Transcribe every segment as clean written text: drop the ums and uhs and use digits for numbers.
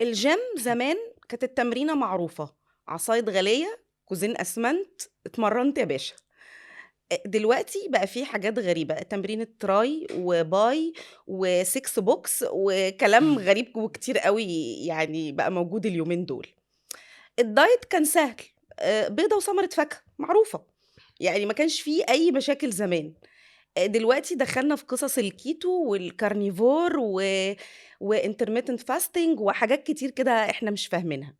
الجيم زمان كانت التمرينة معروفة، عصاية غالية، كوزين أسمنت، اتمرنت يا باشا. دلوقتي بقى في حاجات غريبة، تمرينة tri و bi و6 box وكلام غريب وكتير أوي، يعني بقى موجود اليومين دول. ال diet كان سهل، بيضة وثمرة فاكهة، معروفة، يعني ما كانش في أي مشاكل زمان. دلوقتي دخلنا في قصص ال keto وال carnivore و intermittent fasting وحاجات كتير كده إحنا مش فاهمينها.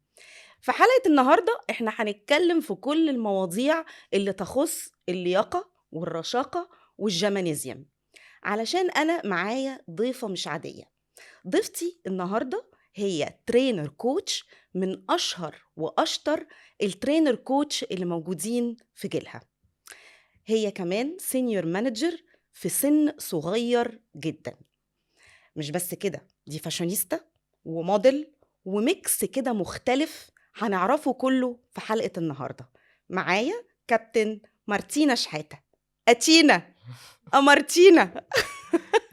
في حلقة النهارده إحنا هنتكلم في كل المواضيع اللي تخص اللياقة والرشاقة والجمانيزيوم، علشان أنا معايا ضيفة مش عادية. ضيفتي النهارده هي trainer coach من أشهر وأشطر ال trainer coach اللي موجودين في جيلها. هي كمان senior manager في سن صغير جدا. مش بس كده، دي fashionista و model و mix كده مختلف هنعرفه كله في حلقة النهاردة. معايا كابتن مارتينا شحاتة. أتينا مارتينا.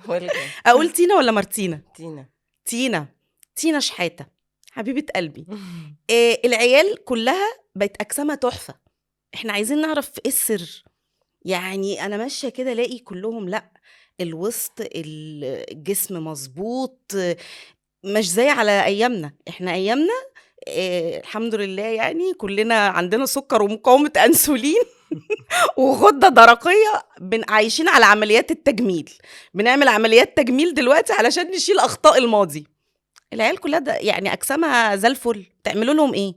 welcome. أقول تينا ولا مارتينا؟ تينا. تينا، تينا شحاتة حبيبة قلبي. العيال كلها بقت أجسامها تحفة، احنا عايزين نعرف ايه السر. يعني أنا ماشية كده الاقي كلهم لأ، الوسط الجسم مظبوط، مش زي على أيامنا. احنا أيامنا الحمد لله يعني كلنا عندنا سكر ومقاومة أنسولين وغدة درقية، عايشين على عمليات التجميل، بنعمل عمليات تجميل دلوقتي علشان نشيل أخطاء الماضي. العيال كلها ده يعني أجسامها زي الفل، تعملوا لهم إيه؟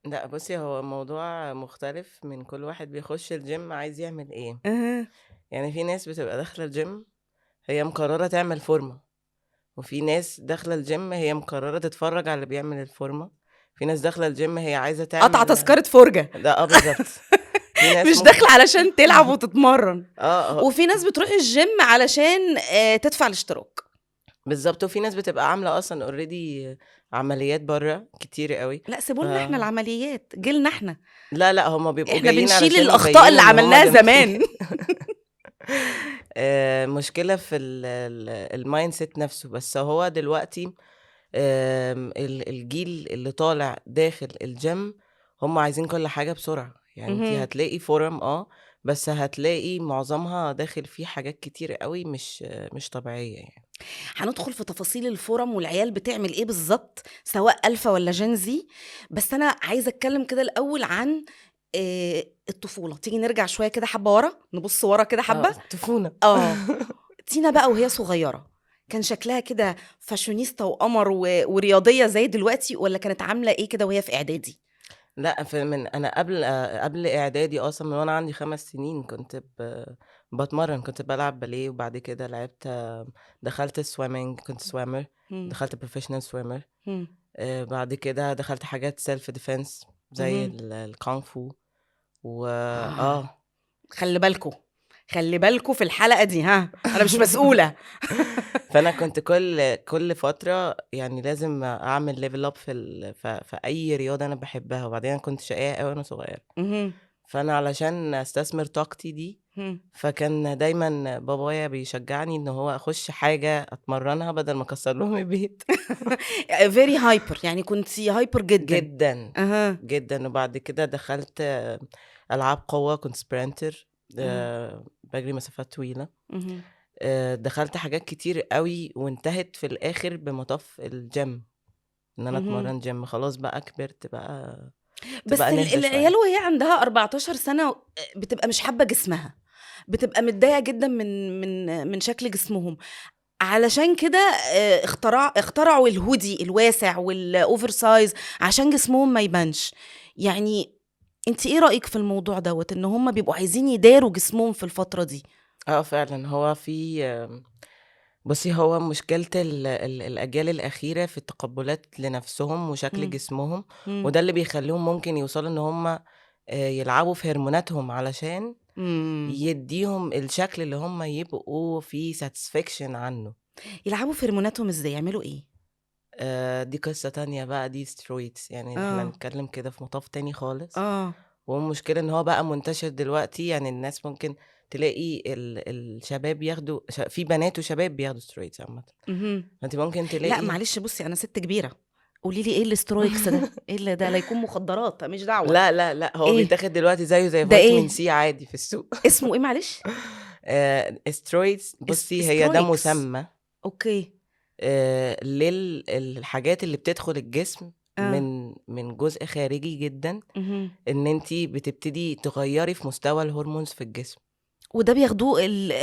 لا بصي، هو موضوع مختلف من كل واحد بيخش الجيم عايز يعمل ايه. يعني في ناس بتبقى داخلة الجيم هي مقررة تعمل فورمة، وفي ناس داخلة الجيم هي مقررة تتفرج على اللي بيعمل الفورمة، في ناس داخلة الجيم هي عايزة تعمل قطع تذكرة فرجة. ده بالظبط. في ناس مش ممكن داخلة علشان تلعب وتتمرن. وفي ناس بتروح الجيم علشان تدفع الاشتراك. بالظبط. وفي ناس بتبقى عاملة أصلا already عمليات بره كتير قوي. لا سيبوا لنا احنا العمليات، جيلنا احنا. لا لا، هما بيبقوا احنا جايين بنشيل علشان الأخطاء يبينوا اللي إن هما عملناها جامدين. زمان. مشكلة في ال mindset نفسه. بس هو دلوقتي الجيل اللي طالع داخل الجيم هم عايزين كل حاجة بسرعة. يعني انتي هتلاقي form بس هتلاقي معظمها داخل فيه حاجات كتير قوي مش طبيعية يعني. هندخل في تفاصيل ال form والعيال بتعمل ايه بالظبط، سواء الفا ولا Gen Z، بس انا عايزه اتكلم كده الاول عن الطفوله. تيجي نرجع شويه كده حبه ورا، نبص ورا كده حبه. طفوله. تينا بقى وهي صغيره كان شكلها كده فاشونيستا وقمر ورياضيه زي دلوقتي، ولا كانت عامله ايه كده وهي في اعدادي؟ لا، في من انا قبل اعدادي اصلا، من وانا عندي 5 سنين كنت بتمرن، كنت بلعب باليه، وبعد كده لعبت، دخلت swimming، كنت swimmer، دخلت professional swimmer. بعد كده دخلت حاجات self defense زي الكونغ فو و خلي بالكو، خلي بالكو في الحلقة دي، ها أنا مش مسؤولة. فأنا كنت كل فترة يعني لازم أعمل level up في أي رياضة أنا بحبها. وبعدين أنا كنت شقية أوي وأنا صغيرة. فأنا علشان أستثمر طاقتي دي، فكان دايماً بابايا بيشجعني إن هو أخش حاجة أتمرنها بدل ما أكسر لهم البيت. very hyper، يعني كنتي hyper جداً. جداً. جداً. وبعد كده دخلت ألعاب قوة، كنت sprinter، بجري مسافات طويلة. دخلت حاجات كتير قوي، وانتهت في الآخر بمطاف الجيم، إن أنا أتمرن جيم. خلاص بقى كبرت بقى، بس تبقى نهدى شوية. العيال وهي عندها 14 سنة بتبقى مش حابة جسمها، بتبقى متضايقة جدا من شكل جسمهم. علشان كده اخترعوا الهودي الواسع وال oversize عشان جسمهم ما يبانش. يعني انت ايه رأيك في الموضوع دوت، ان هم بيبقوا عايزين يداروا جسمهم في الفترة دي؟ فعلا هو في، بصي، هو مشكلة الأجيال الأخيرة في التقبلات لنفسهم وشكل جسمهم، وده اللي بيخليهم ممكن يوصلوا إن هم يلعبوا في هرموناتهم علشان يديهم الشكل اللي هم يبقوا فيه satisfaction عنه. يلعبوا في هرموناتهم ازاي؟ يعملوا ايه؟ دي قصة تانية بقى، دي steroids، يعني احنا نتكلم كده في مطاف تاني خالص. والمشكلة ان هو بقى منتشر دلوقتي، يعني الناس ممكن تلاقي الشباب ياخدوا في بنات وشباب بياخدوا steroids عامة. فانت ممكن لا تلاقي معلش، بصي انا ست كبيرة، قولي لي ايه ال steroids ده؟ ايه اللي ده؟ لا يكون مخدرات، مش دعوه. لا لا لا، هو إيه؟ بيتاخد دلوقتي زيه زي ده فيتامين إيه؟ سي عادي في السوق. اسمه ايه معلش؟ Steroids. بصي، هي ده steroids. مسمى okay. للحاجات اللي بتدخل الجسم من جزء خارجي جدا، ان انت بتبتدي تغيري في مستوى ال hormones في الجسم. وده بياخدوه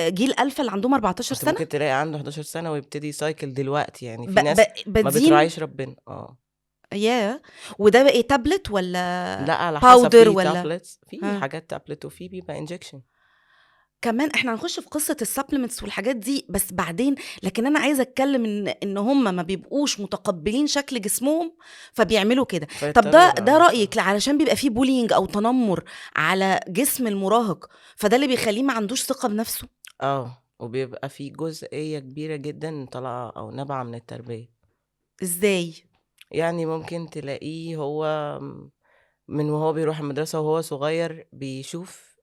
جيل الفا اللي عندهم 14 انت سنة؟ ممكن تلاقي عنده 11 سنة ويبتدي cycle دلوقتي، يعني في ناس ما بدين بتراعيش ربنا. اه. يا وده بقى ايه، تابلت ولا لا، على حسب. powder في ولا tablets، في حاجات تابلت وفي بيبقى injection. كمان احنا هنخش في قصة ال supplements والحاجات دي بس بعدين، لكن انا عايزه اتكلم ان هم ما بيبقوش متقبلين شكل جسمهم فبيعملوا كده. طب ده رايك علشان بيبقى فيه bullying او تنمر على جسم المراهق، فده اللي بيخليه ما عندوش ثقة بنفسه؟ اه، وبيبقى في جزئية كبيرة جدا طالعه او نابعة من التربيه. ازاي؟ يعني ممكن تلاقيه هو من وهو بيروح المدرسة وهو صغير بيشوف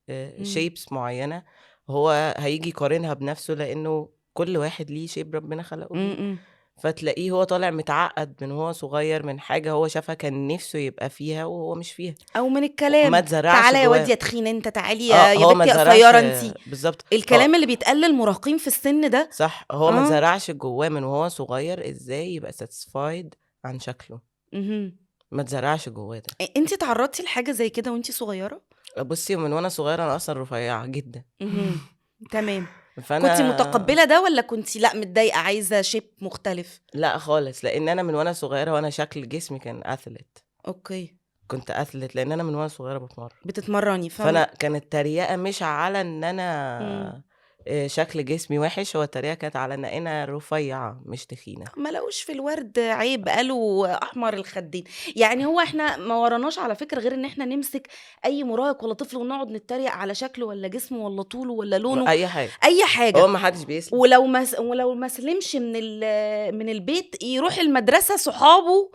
shapes معينة، هو هيجي يقارنها بنفسه، لأنه كل واحد ليه shape ربنا خلقه بيه. فتلاقيه هو طالع متعقد من وهو صغير من حاجة هو شافها كان نفسه يبقى فيها وهو مش فيها. او من الكلام. ما اتزرعش تعالى يا جواه. واد يا تخين انت، تعالي يا اه يا هو ما بنتي يا اتزرعش. قصيرة انت. بالظبط. الكلام اللي بيتقال للمراهقين في السن ده. صح، هو ما اتزرعش جواه من وهو صغير ازاي يبقى satisfied عن شكله. ما اتزرعش جواه ده. انت تعرضتي لحاجة زي كده وانت صغيره؟ بصي، من وانا صغيرة انا اصلا رفيعة جدا. تمام. فانا كنت متقبله ده ولا كنت لا متضايقة عايزه shape مختلف؟ لا خالص، لان انا من وانا صغيرة وانا شكل جسمي كان athlete. كنت athlete لان انا من وانا صغيرة بتمرن. بتتمرني. فانا كانت تريقه مش على ان انا شكل جسمي وحش، هو التريقه كانت على ان انا رفيعة مش تخينه. ما لقوش في الورد عيب، قالوا احمر الخدين. يعني هو احنا ما وراناش على فكرة غير ان احنا نمسك اي مراهق ولا طفل ونقعد نتريق على شكله ولا جسمه ولا طوله ولا لونه. اي حاجه. اي حاجه. هو ما حدش بيسلم. ولو ما سلمش من البيت يروح المدرسه، صحابه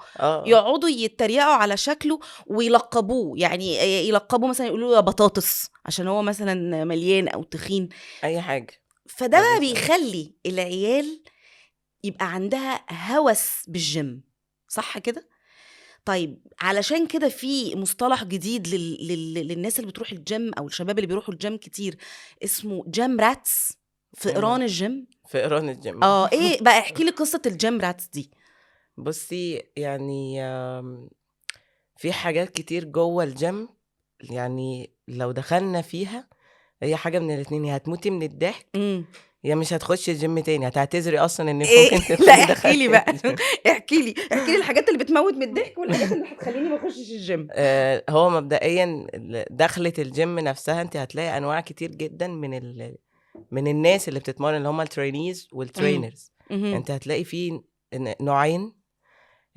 يقعدوا يتريقوا على شكله ويلقبوه، يعني يلقبوا مثلا يقولوا له يا بطاطس عشان هو مثلا مليان او تخين. اي حاجه. فده بقى ما بيسألش. بيخلي العيال يبقى عندها هوس بالجيم، صح كده؟ طيب علشان كده في مصطلح جديد للناس اللي بتروح الجيم او الشباب اللي بيروحوا الجيم كتير، اسمه gym rats، فئران الجيم. فئران الجيم. اه، ايه بقى؟ احكي لي قصة ال gym rats دي. بصي، يعني في حاجات كتير جوه الجيم، يعني لو دخلنا فيها هي حاجة من الاتنين، يا هتموتي من الضحك يا مش هتخشي الجيم تاني، هتعتذري اصلا انك إيه؟ ممكن تدخلي. لا احكي دخلتي لي بقى. الجيم. احكي لي الحاجات اللي بتموت من الضحك والحاجات اللي هتخليني ما اخشش الجيم. هو مبدئيا دخلة الجيم نفسها انت هتلاقي انواع كتير جدا من الناس اللي بتتمرن، اللي هم ال trainees وال trainers. انت هتلاقي فيه نوعين،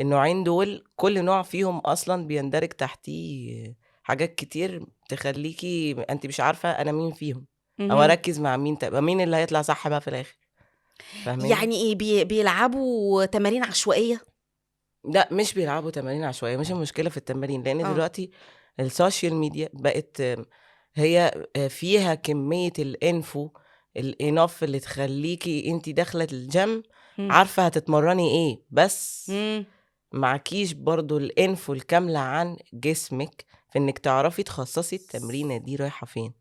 النوعين دول كل نوع فيهم اصلا بيندرج تحتيه حاجات كتير تخليكي انت مش عارفه انا مين فيهم او اركز مع مين، طب مين اللي هيطلع صح بقى في الاخر، فاهماني؟ يعني ايه، بيلعبوا تمارين عشوائيه؟ لا، مش بيلعبوا تمارين عشوائيه، مش المشكلة في التمارين، لان دلوقتي ال social media بقت هي فيها كمية ال info ال enough اللي تخليكي انت داخله الجيم عارفه هتتمرني ايه، بس معكيش برضو ال info الكاملة عن جسمك في انك تعرفي تخصصي التمرينه دي رايحة فين.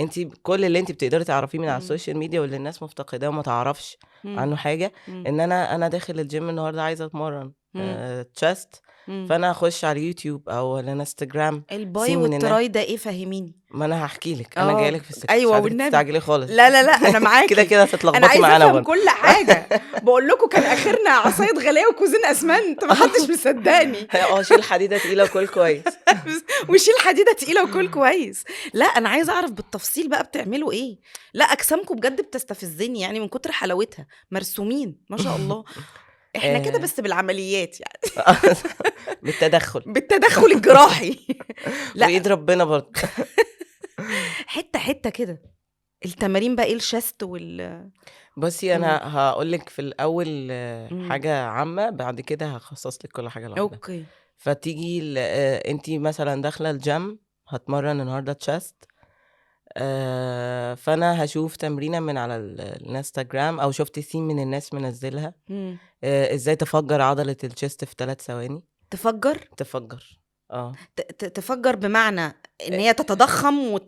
انت كل اللي انت بتقدري تعرفيه من على ال social media واللي الناس مفتقداه وما تعرفش عنه حاجه، ان انا داخل الجيم النهارده عايزه اتمرن chest، فانا اخش على اليوتيوب او على الانستجرام. ال bi سين من الناس. وال tri ده ايه؟ فهميني. ما انا هحكي لك، انا جاية لك في السكه. أيوة مش عايزك والنبي. تستعجلي خالص. لا لا لا، انا معاكي. كده كده انا هتتلخبطي عايزه معانا افهم برضه. كل حاجه. بقول لكم كان اخرنا عصاية غلايه وكوزين اسمنت، ما حدش مصدقني. اه، شيل حديده تقيلة وكل كويس. وشيل حديده تقيلة وكل كويس. لا، انا عايزه اعرف بالتفصيل بقى بتعملوا ايه. لا، اجسامكم بجد بتستفزني يعني من كتر حلاوتها، مرسومين ما شاء الله. احنا كده بس بالعمليات يعني. بالتدخل. بالتدخل الجراحي. لا. وايد ربنا برضه. حتة حتة كده التمارين بقى، ايه ال chest وال بصي، انا هقول لك في الاول حاجة عامه، بعد كده هخصص لك كل حاجة لوحدها. فتيجي انت مثلا داخله الجيم هتمرن النهارده chest. فانا هشوف تمرينه من على الانستجرام او شفت scene من الناس منزلها، ازاي تفجر عضلة ال chest في 3 ثواني. تفجر؟ تفجر تفجر بمعنى ان هي تتضخم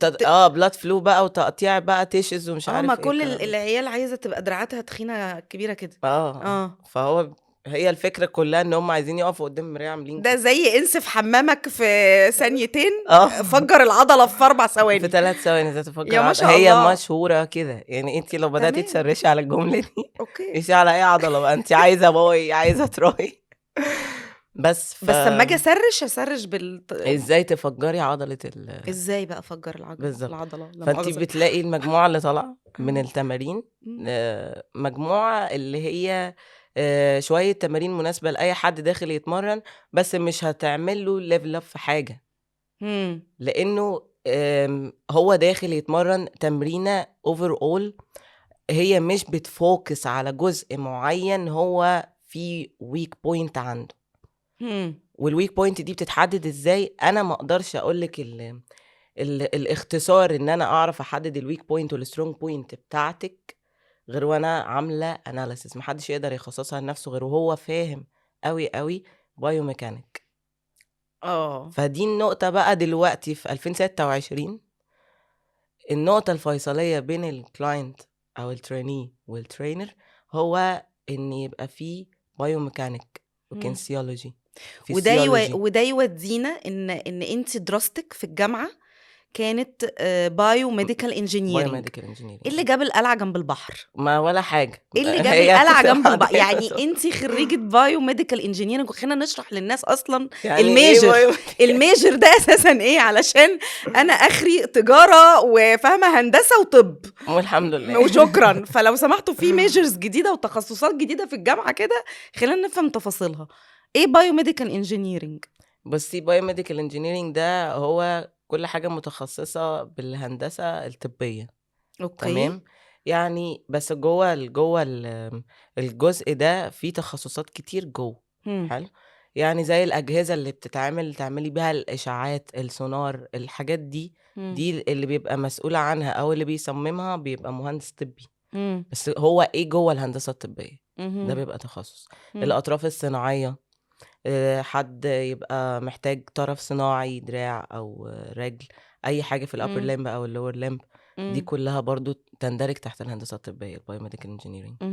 blood flow بقى وتقطيع بقى tissues ومش عارف ما كل العيال عايزه تبقى دراعاتها تخينة كبيرة كده. فهو هي الفكرة كلها ان هم عايزين يقفوا قدام المراية عاملين ده زي انسف حمامك في ثانيتين، فجر العضلة في 4 ثواني، في 3 ثواني ازاي تفجر العضلة. هي مشهورة كده يعني، انت لو بداتي تسرشي على الجملة دي okay ايش على اي عضلة بقى انت عايزه، bi عايزه tri، بس لما اجي اسرش ازاي تفجري عضلة ازاي بقى افجر العضلة. فانت بتلاقي المجموعة اللي طالعه من التمارين، مجموعة اللي هي شوية تمارين مناسبة لاي حد داخل يتمرن، بس مش هتعمل له level up في حاجة، لانه هو داخل يتمرن تمرينه overall، هي مش بت focus على جزء معين هو في weak point عنده. وال weak point دي بتتحدد ازاي؟ انا ما اقدرش اقول لك الاختصار ان انا اعرف احدد ال weak point وال strong point بتاعتك غير وانا عامله analysis. محدش يقدر يخصصها لنفسه غير وهو فاهم قوي قوي biomechanic. فدي النقطة بقى دلوقتي في 2026، النقطة الفيصليه بين ال client او ال trainee وال trainer هو ان يبقى فيه biomechanic و kinesiology. وده يودينا ان انت دراستك في الجامعة كانت biomedical engineering. ايه اللي جاب القلعة جنب البحر؟ ما ولا حاجة. ايه اللي جاب القلعة جنب البحر؟ يعني انت خريجة biomedical engineering، وخلينا نشرح للناس اصلا يعني ال major إيه ال major ده اساسا ايه، علشان انا اخري تجارة وفاهمه هندسة وطب والحمد لله وشكرا. فلو سمحتوا في majors جديدة وتخصصات جديدة في الجامعة كده، خلينا نفهم تفاصيلها. ايه biomedical engineering؟ بصي، biomedical engineering ده هو كل حاجة متخصصة بالهندسة الطبية. okay تمام. يعني بس جوه الجزء ده في تخصصات كتير جوه. حلو. يعني زي الأجهزة اللي بتتعمل تعملي بيها الإشعاعات، السونار، الحاجات دي. دي اللي بيبقى مسؤولة عنها أو اللي بيصممها بيبقى مهندس طبي. بس هو إيه جوه الهندسة الطبية؟ ده بيبقى تخصص. الأطراف الصناعية، حد يبقى محتاج طرف صناعي، دراع او رجل، اي حاجة في ال upper limb او ال lower limb، دي كلها برضو تندرج تحت الهندسة الطبية، ال biomedical engineering.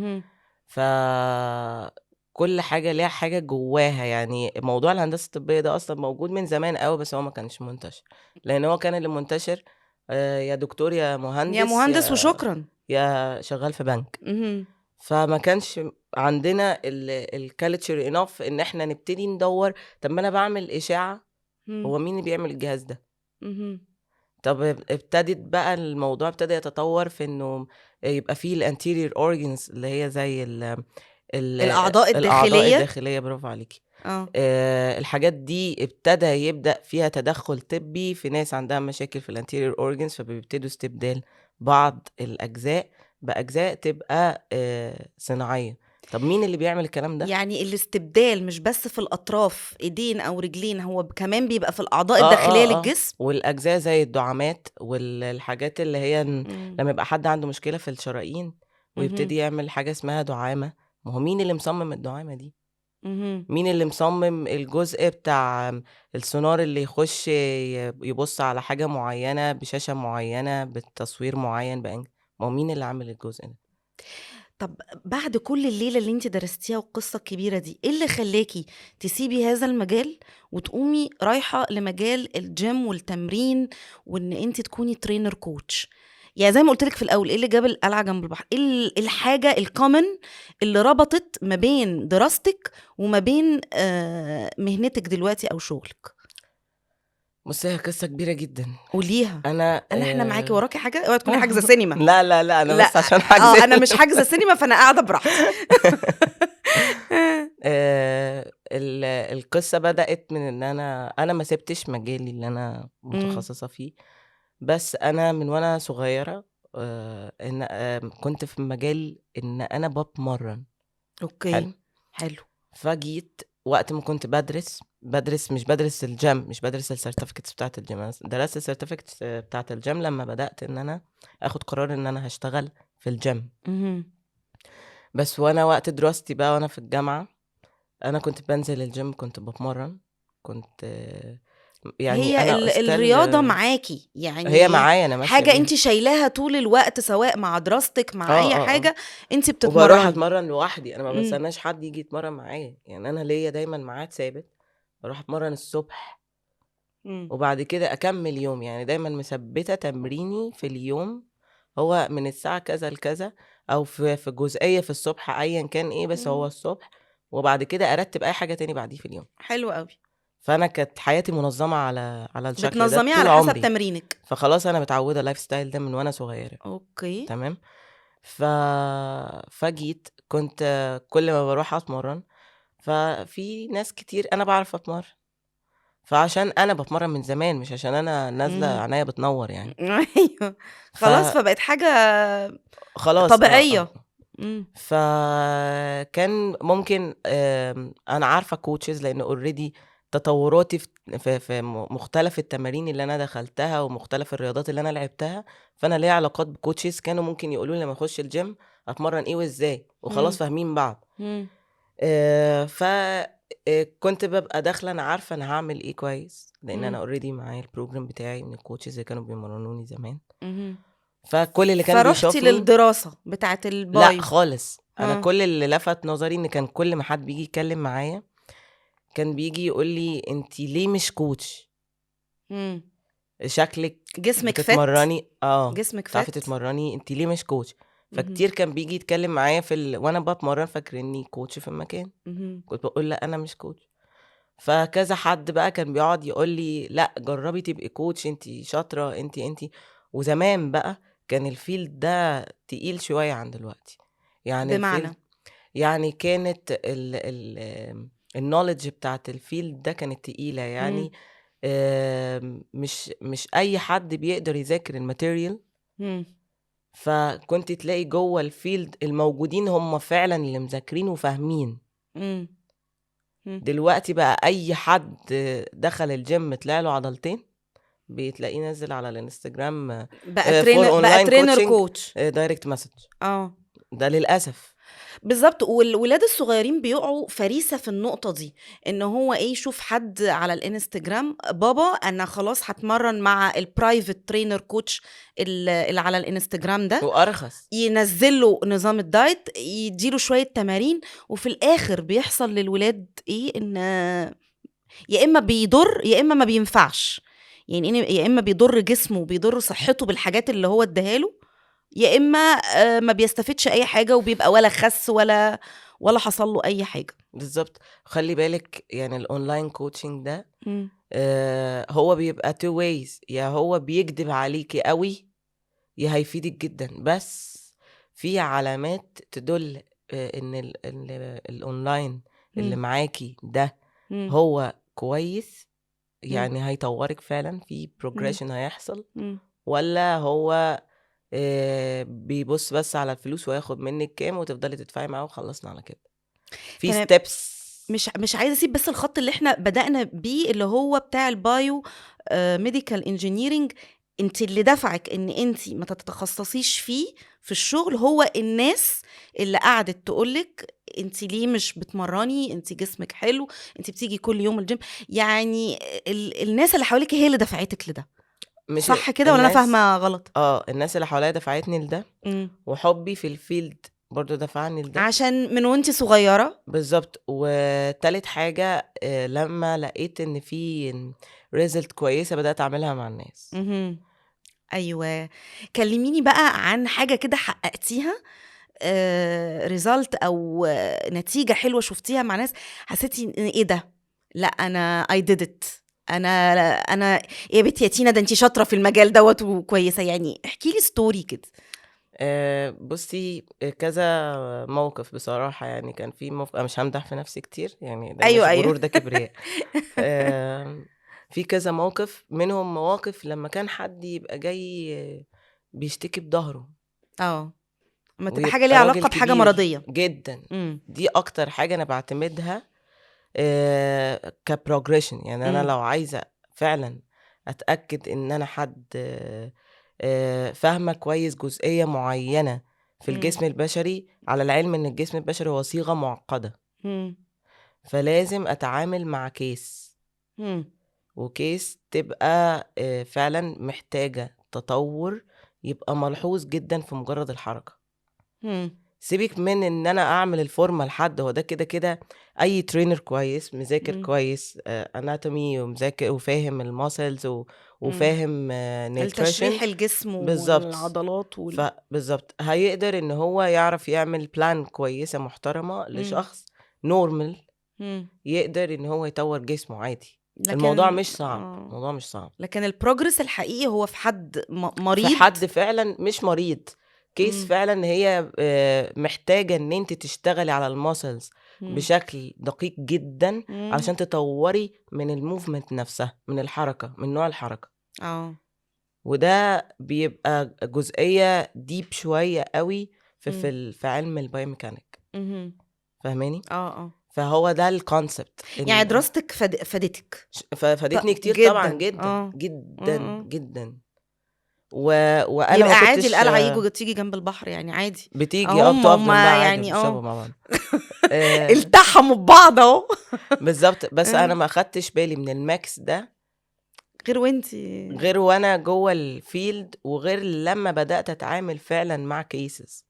فكل حاجة ليها حاجة جواها. يعني موضوع الهندسة الطبية ده اصلا موجود من زمان قوي، بس هو ما كانش منتشر، لان هو كان اللي منتشر يا دكتور يا مهندس، يا مهندس وشكرا، يا شغال في بنك. فما كانش عندنا ال culture enough ان احنا نبتدي ندور. طب ما انا بعمل اشاعة، هو مين اللي بيعمل الجهاز ده؟ طب ابتدت بقى الموضوع ابتدى يتطور في انه يبقى فيه ال anterior organs اللي هي زي الاعضاء الداخلية. الداخلية، برافو عليكي. الحاجات دي ابتدى يبدا فيها تدخل طبي في ناس عندها مشاكل في ال anterior organs، فبيبتدوا استبدال بعض الاجزاء بأجزاء تبقى صناعية. طب مين اللي بيعمل الكلام ده؟ يعني الاستبدال مش بس في الأطراف، ايدين أو رجلين، هو كمان بيبقى في الأعضاء الداخلية للجسم، والأجزاء زي الدعامات والحاجات اللي هي لما يبقى حد عنده مشكلة في الشرايين ويبتدي يعمل حاجة اسمها دعامة. ما هو مين اللي مصمم الدعامة دي؟ مين اللي مصمم الجزء بتاع السونار اللي يخش يبص على حاجة معينة بشاشة معينة بتصوير معين بأنج؟ ما هو مين اللي عامل الجزء ده؟ طب بعد كل الليلة اللي انت درستيها والقصة الكبيرة دي، ايه اللي خلاكي تسيبي هذا المجال وتقومي رايحة لمجال الجيم والتمرين، وان انت تكوني trainer coach؟ يعني زي ما قلت لك في الاول، ايه اللي جاب القلعة جنب البحر؟ ايه الحاجة ال common اللي ربطت ما بين دراستك وما بين مهنتك دلوقتي او شغلك؟ بصي، هي قصة كبيرة جدا. قوليها. انا احنا معاكي، وراكي حاجة؟ اوعي تكوني حاجزه سينما. لا لا لا، انا بس عشان حاجزه. انا مش حاجزه سينما، فانا قاعدة براحتي. القصة بدات من ان انا ما سبتش مجالي اللي انا متخصصة فيه، بس انا من وانا صغيرة ان كنت في مجال ان انا بتمرن. okay حلو. فجيت وقت ما كنت بدرس بادرس، مش بادرس الgym، مش بادرس الcertificates بتاعة الgym. أنا درست الcertificates بتاعة الgym لمّا بدأت إن أنا آخد قرار إن أنا هاشتغل في الgym. بس وأنا وقت دراستي بقى وأنا في الجامعة، أنا كنت بانزل الgym، كنت باتمرن، كنت يعني هي أنا still الرياضة معاكِ، هي يعني معايا، أنا ماشية حاجة بيها. أنتِ شايلاها طول الوقت، سواء مع دراستِك، مع أي حاجة، أنتِ وباروح بتتمرّني. أتمرّن لوحدي، أنا ما باستناش حد ييجي يتمرّن معايا، يعني أنا ليّا دايمًا ميعاد ثابت، باروح أتمرّن الصبح وبعد كده أكمّل يومي، يعني دايمًا مثبّتة تمريني في اليوم هو من الساعة كذا لكذا، أو في جزئية في الصبح أيًا كان إيه، بس هو الصبح، وبعد كده أرتّب أي حاجة تاني بعديه في اليوم. حلو أوي. فأنا كانت حياتي منظمة على الشكل ده بتنظميها طول على حسب عمري. تمرينِك. فخلاص أنا متعودة الlifestyle ده من وأنا صغيرة. تمام؟ فجيت كنت كل ما باروح أتمرّن، ففي ناس كتير، أنا باعرف أتمرّن، فعشان أنا باتمرّن من زمان، مش عشان أنا نازلة عينيّا بتنوّر يعني. أيوه. خلاص، فبقت حاجة خلاص طبيعية. فكان ممكن أنا عارفة coaches، لإن already تطوّراتي في مختلف التمارين اللي أنا دخلتها ومختلف الرياضات اللي أنا لعبتها، فأنا ليّا علاقات بcoaches كانوا ممكن يقولوا لي لمّا أخش الgym أتمرّن إيه وإزاي، وخلاص فاهمين بعض. ف كنت بابقى داخلة أنا عارفة أنا هاعمل إيه كويس، لإن أنا already معايا الprogram بتاعي من الcoaches اللي كانوا بيمرنوني زمان. فكل اللي كان فرُحتِ بيشوفني للدراسة بتاعة لأ الbio. خالص، أنا كل اللي لفت نظري إن كان كل ما حد بييجي يتكلم معايا، كان بييجي يقول لي: "أنتِ ليه مش coach؟" شكلِك جسمِك fit؟ بتتمرّني جسمِك بتعرفي fit؟ تتمرّني، أنتِ ليه مش coach؟ فكتير كان بييجي يتكلم معايا في وأنا باتمرّن فاكرينّي coach في المكان. كنت باقول: "لأ، أنا مش coach." فكذا حد بقى كان بيقعد يقول لي: "لأ، جرّبي تبقي coach، أنتِ شاطرة، أنتِ، أنتِ." وزمان بقى كان الfield ده تقيل شوية عن دلوقتي. يعني بمعنى؟ الfield يعني كانت ال ال الknowledge بتاعة الfield ده كانت تقيلة يعني، مش أي حد بيقدر يذاكر الmaterial. فكنتِ تلاقي جوّه الfield الموجودين هم فعلًا اللي مذاكرين وفاهمين. دلوقتي بقى أي حد دخل الgym طلع له عضلتين، بتلاقيه نزّل على الإنستجرام بقى for بقى online trainer coaching coach. direct message. ده للأسف. بالضبط، والولاد الصغيرين بيقعوا فريسة في النقطة دي، إن هو إيه، يشوف حد على الإنستجرام، بابا أنا خلاص هاتمرّن مع الprivate trainer coach اللي على الإنستجرام ده. وأرخص. ينزّل له نظام الdiet، يدّي له شوية تمارين، وفي الآخر بيحصل للولاد إيه، إن يا إما بيضر يا إما ما بينفعش. يعني يا إما بيضر جسمه وبيضر صحته بالحاجات اللي هو ادّاها له، يا إما ما بيستفدش أي حاجة وبيبقى ولا خَس ولا حصل له أي حاجة. بالضبط. خلّي بالِك يعني الonline coaching ده هو بيبقى two ways، يا هو بيكدب عليكِ أوي، يا هيفيدِك جدًا، بس في علامات تدل إن ال ال الonline اللي معاكِ ده هو كويس، يعني هيطوّرِك فعلًا، في progression هيحصل، والّا هو بيبُص بس على الفلوس وهياخد منِّك كام وتفضلي تدفعي معاه وخلّصنا على كده. في steps. مش عايزة أسيب بس الخط اللي إحنا بدأنا بيه اللي هو بتاع الbio medical engineering. أنتِ اللي دفعِك إن أنتِ ما تتخصصيش فيه في الشغل هو الناس اللي قعدت تقول لِك أنتِ ليه مش بتمرّني، أنتِ جسمِك حلو، أنتِ بتيجي كل يوم الgym، يعني الناس اللي حواليكِ هي اللي دفعتِك لده. مش صح كده والّا أنا الناس فاهمة غلط؟ الناس اللي حواليّا دفعتني لده، وحُبّي في الfield برضه دفعني لده. عشان من وأنتِ صغيرة. بالضبط، وتالت حاجة لمّا لقيت إن في result كويسة بدأت أعملها مع الناس. أيوه. كلميني بقى عن حاجة كده حققتيها، result أو نتيجة حلوة شُفتيها مع ناس، حسيتِ إن إيه ده؟ لأ أنا I did it، أنا يا بنتي يا تينا ده أنتِ شاطرة في المجال دوّة وكويسة، يعني احكي لي story كده. بُصّي، كذا موقف بصراحة، يعني كان في موق أنا مش هامدح في نفسي كتير، يعني ده مش غرور، ده كبرياء. في كذا موقف، منهم مواقف لمّا كان حد يبقى جاي بيشتكي بضهره. أمّا تبقى حاجة ويبقى ليها راجل علاقة بحاجة كبير مرضية. جدًا، دي أكتر حاجة أنا باعتمدها. ك progression. يعني انا لو عايزه فعلا اتاكد ان انا حد فاهمه كويس جزئية معينة في الجسم البشري، على العلم ان الجسم البشري هو صيغة معقدة، فلازم اتعامل مع case، و case تبقى فعلا محتاجه تطور يبقى ملحوظ جدا في مجرد الحركة. سيبك من ان انا اعمل الفورمة لحد، هو ده كده كده اي trainer كويس مذاكر كويس anatomy ومذاكر وفاهم ال muscles وفاهم التشريح الجسم والعضلات بالظبط، هيقدر ان هو يعرف يعمل plan كويسة محترمه لشخص normal يقدر ان هو يطور جسمه عادي. لكن الموضوع مش صعب. الموضوع مش صعب، لكن ال progress الحقيقي هو في حد مريض، في حد فعلا مش مريض، case فعلا هي محتاجه ان انت تشتغلي على ال muscles بشكل دقيق جدا علشان تطوري من ال movement نفسها، من الحركة، من نوع الحركة. وده بيبقى جزئية deep شوية قوي في علم ال biomechanic. فاهماني؟ فهو ده ال concept. يعني دراستك فادتك؟ فادتني كتير جداً. طبعا جدا جدا جدا. وانا يبقى عادي القلعة يجوا تيجي جنب البحر، يعني عادي بتيجي بتقف جنبها عادي، يعني مع بعض. التحموا ببعض اهو. بالظبط. بس انا ما اخدتش بالي من ال mix ده غير وانتي، غير وانا جوه ال field، وغير لما بدات اتعامل فعلا مع cases.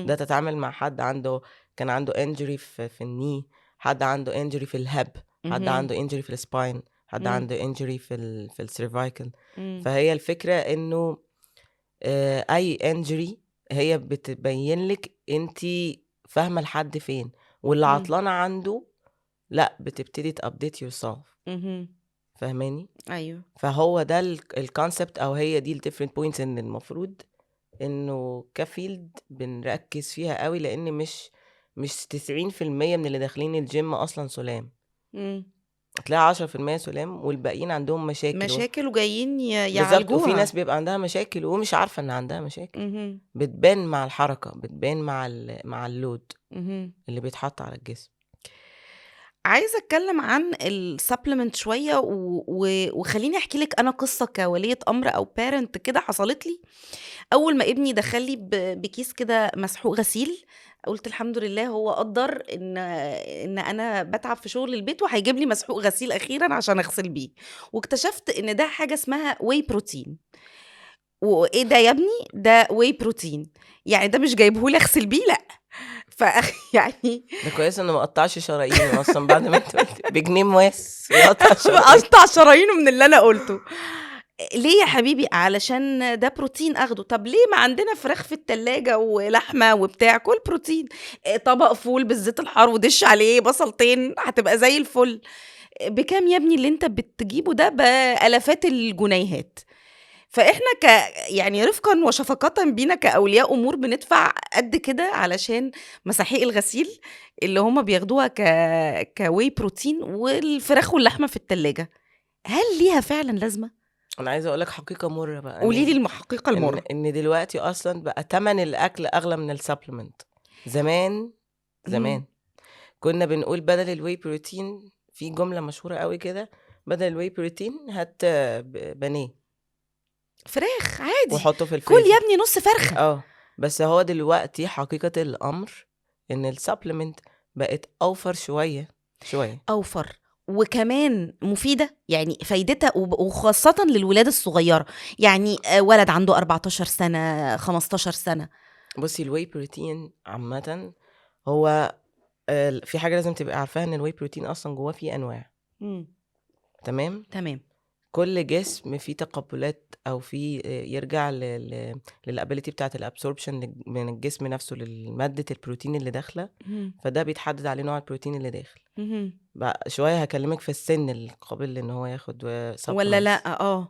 ده تتعامل مع حد عنده، كان عنده injury في ال knee، حد عنده injury في ال hip، حد عنده injury في ال spine، حد عنده injury في ال cervical. فهي الفكرة انه اي injury هي بتبين لك انت فاهمه لحد فين، واللي عطلانه عنده لا بتبتدي ت update yourself. فاهماني؟ ايوه. فهو ده ال concept، او هي دي ال different points ان المفروض انه ك field بنركز فيها قوي، لان مش 90% من اللي داخلين الجيم اصلا سلام. هتلاقي 10% سلام والباقيين عندهم مشاكل وجايين يعالجوها. وفي ناس بيبقى عندها مشاكل ومش عارفه ان عندها مشاكل. بتبان مع الحركة، بتبان مع ال load اللي بيتحط على الجسم. عايزه اتكلم عن ال supplement شوية، وخليني احكي لك انا قصة كوليه امر او parent كده حصلت لي. اول ما ابني دخل لي بكيس كده مسحوق غسيل، قلت الحمد لله هو قدر ان انا بتعب في شغل البيت وهيجيب لي مسحوق غسيل اخيرا عشان اغسل بيه. واكتشفت ان ده حاجة اسمها whey protein. وايه ده يا ابني؟ ده whey protein، يعني ده مش جايبهولي اغسل بيه، لا. يعني ده كويس انه ما قطعش شرايينه اصلا بعد ما انت قلت بجنيه مواس قطع شرايينه من اللي انا قلته. ليه يا حبيبي؟ علشان ده بروتين اخده. طب ليه ما عندنا فراخ في التلاجة ولحمة وبتاع؟ كل بروتين. طبق فول بالزيت الحار ودش عليه بصلتين هتبقى زي الفل. بكام يا ابني اللي انت بتجيبه ده؟ بألافات الجنيهات. فاحنا يعني رفقا وشفقة بينا كأولياء امور بندفع قد كده علشان مساحيق الغسيل اللي هما بياخدوها ك whey protein والفراخ واللحمة في التلاجة. هل ليها فعلا لازمة؟ انا عايزه اقول لك حقيقة مرة بقى. قولي لي الحقيقة المرة. ان دلوقتي اصلا بقى ثمن الاكل اغلى من ال supplement. زمان كنا بنقول بدل ال whey protein، في جملة مشهورة قوي كده، بدل ال whey protein هات بانيه فراخ عادي وحطه في الفريزر، كل يا ابني نص فرخة. بس هو دلوقتي حقيقة الامر ان ال supplement بقت اوفر شوية شوية، اوفر وكمان مفيدة، يعني فايدتها وخاصة للولاد الصغيرة، يعني ولد عنده 14 سنة 15 سنة. بصي ال whey protein عامة هو في حاجة لازم تبقى عارفاها، ان ال whey protein اصلا جواه فيه انواع. تمام. كل جسم فيه تقبلات او فيه يرجع لل ability بتاعه ال absorption من الجسم نفسه لمادة البروتين اللي داخله، فده بيتحدد عليه نوع البروتين اللي داخل. بقى شوية هكلمك في السن القابل ان هو ياخد ولا لا.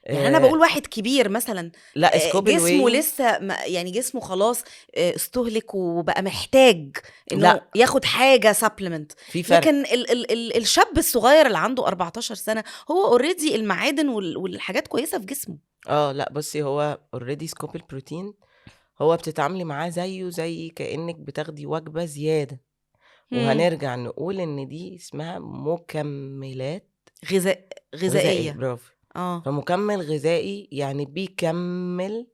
يعني انا بقول واحد كبير مثلا، لا جسمه لسه يعني جسمه خلاص استهلك وبقى محتاج انه ياخد حاجة supplement. لكن ال ال ال الشاب الصغير اللي عنده 14 سنة هو already المعادن والحاجات كويسة في جسمه. لا بصي، هو already scoop البروتين هو بتتعاملي معاه زيه زي كانك بتاخدي وجبة زيادة. وهنرجع نقول ان دي اسمها مكملات غذائيه. برافو. فمكمل غذائي يعني بيكمل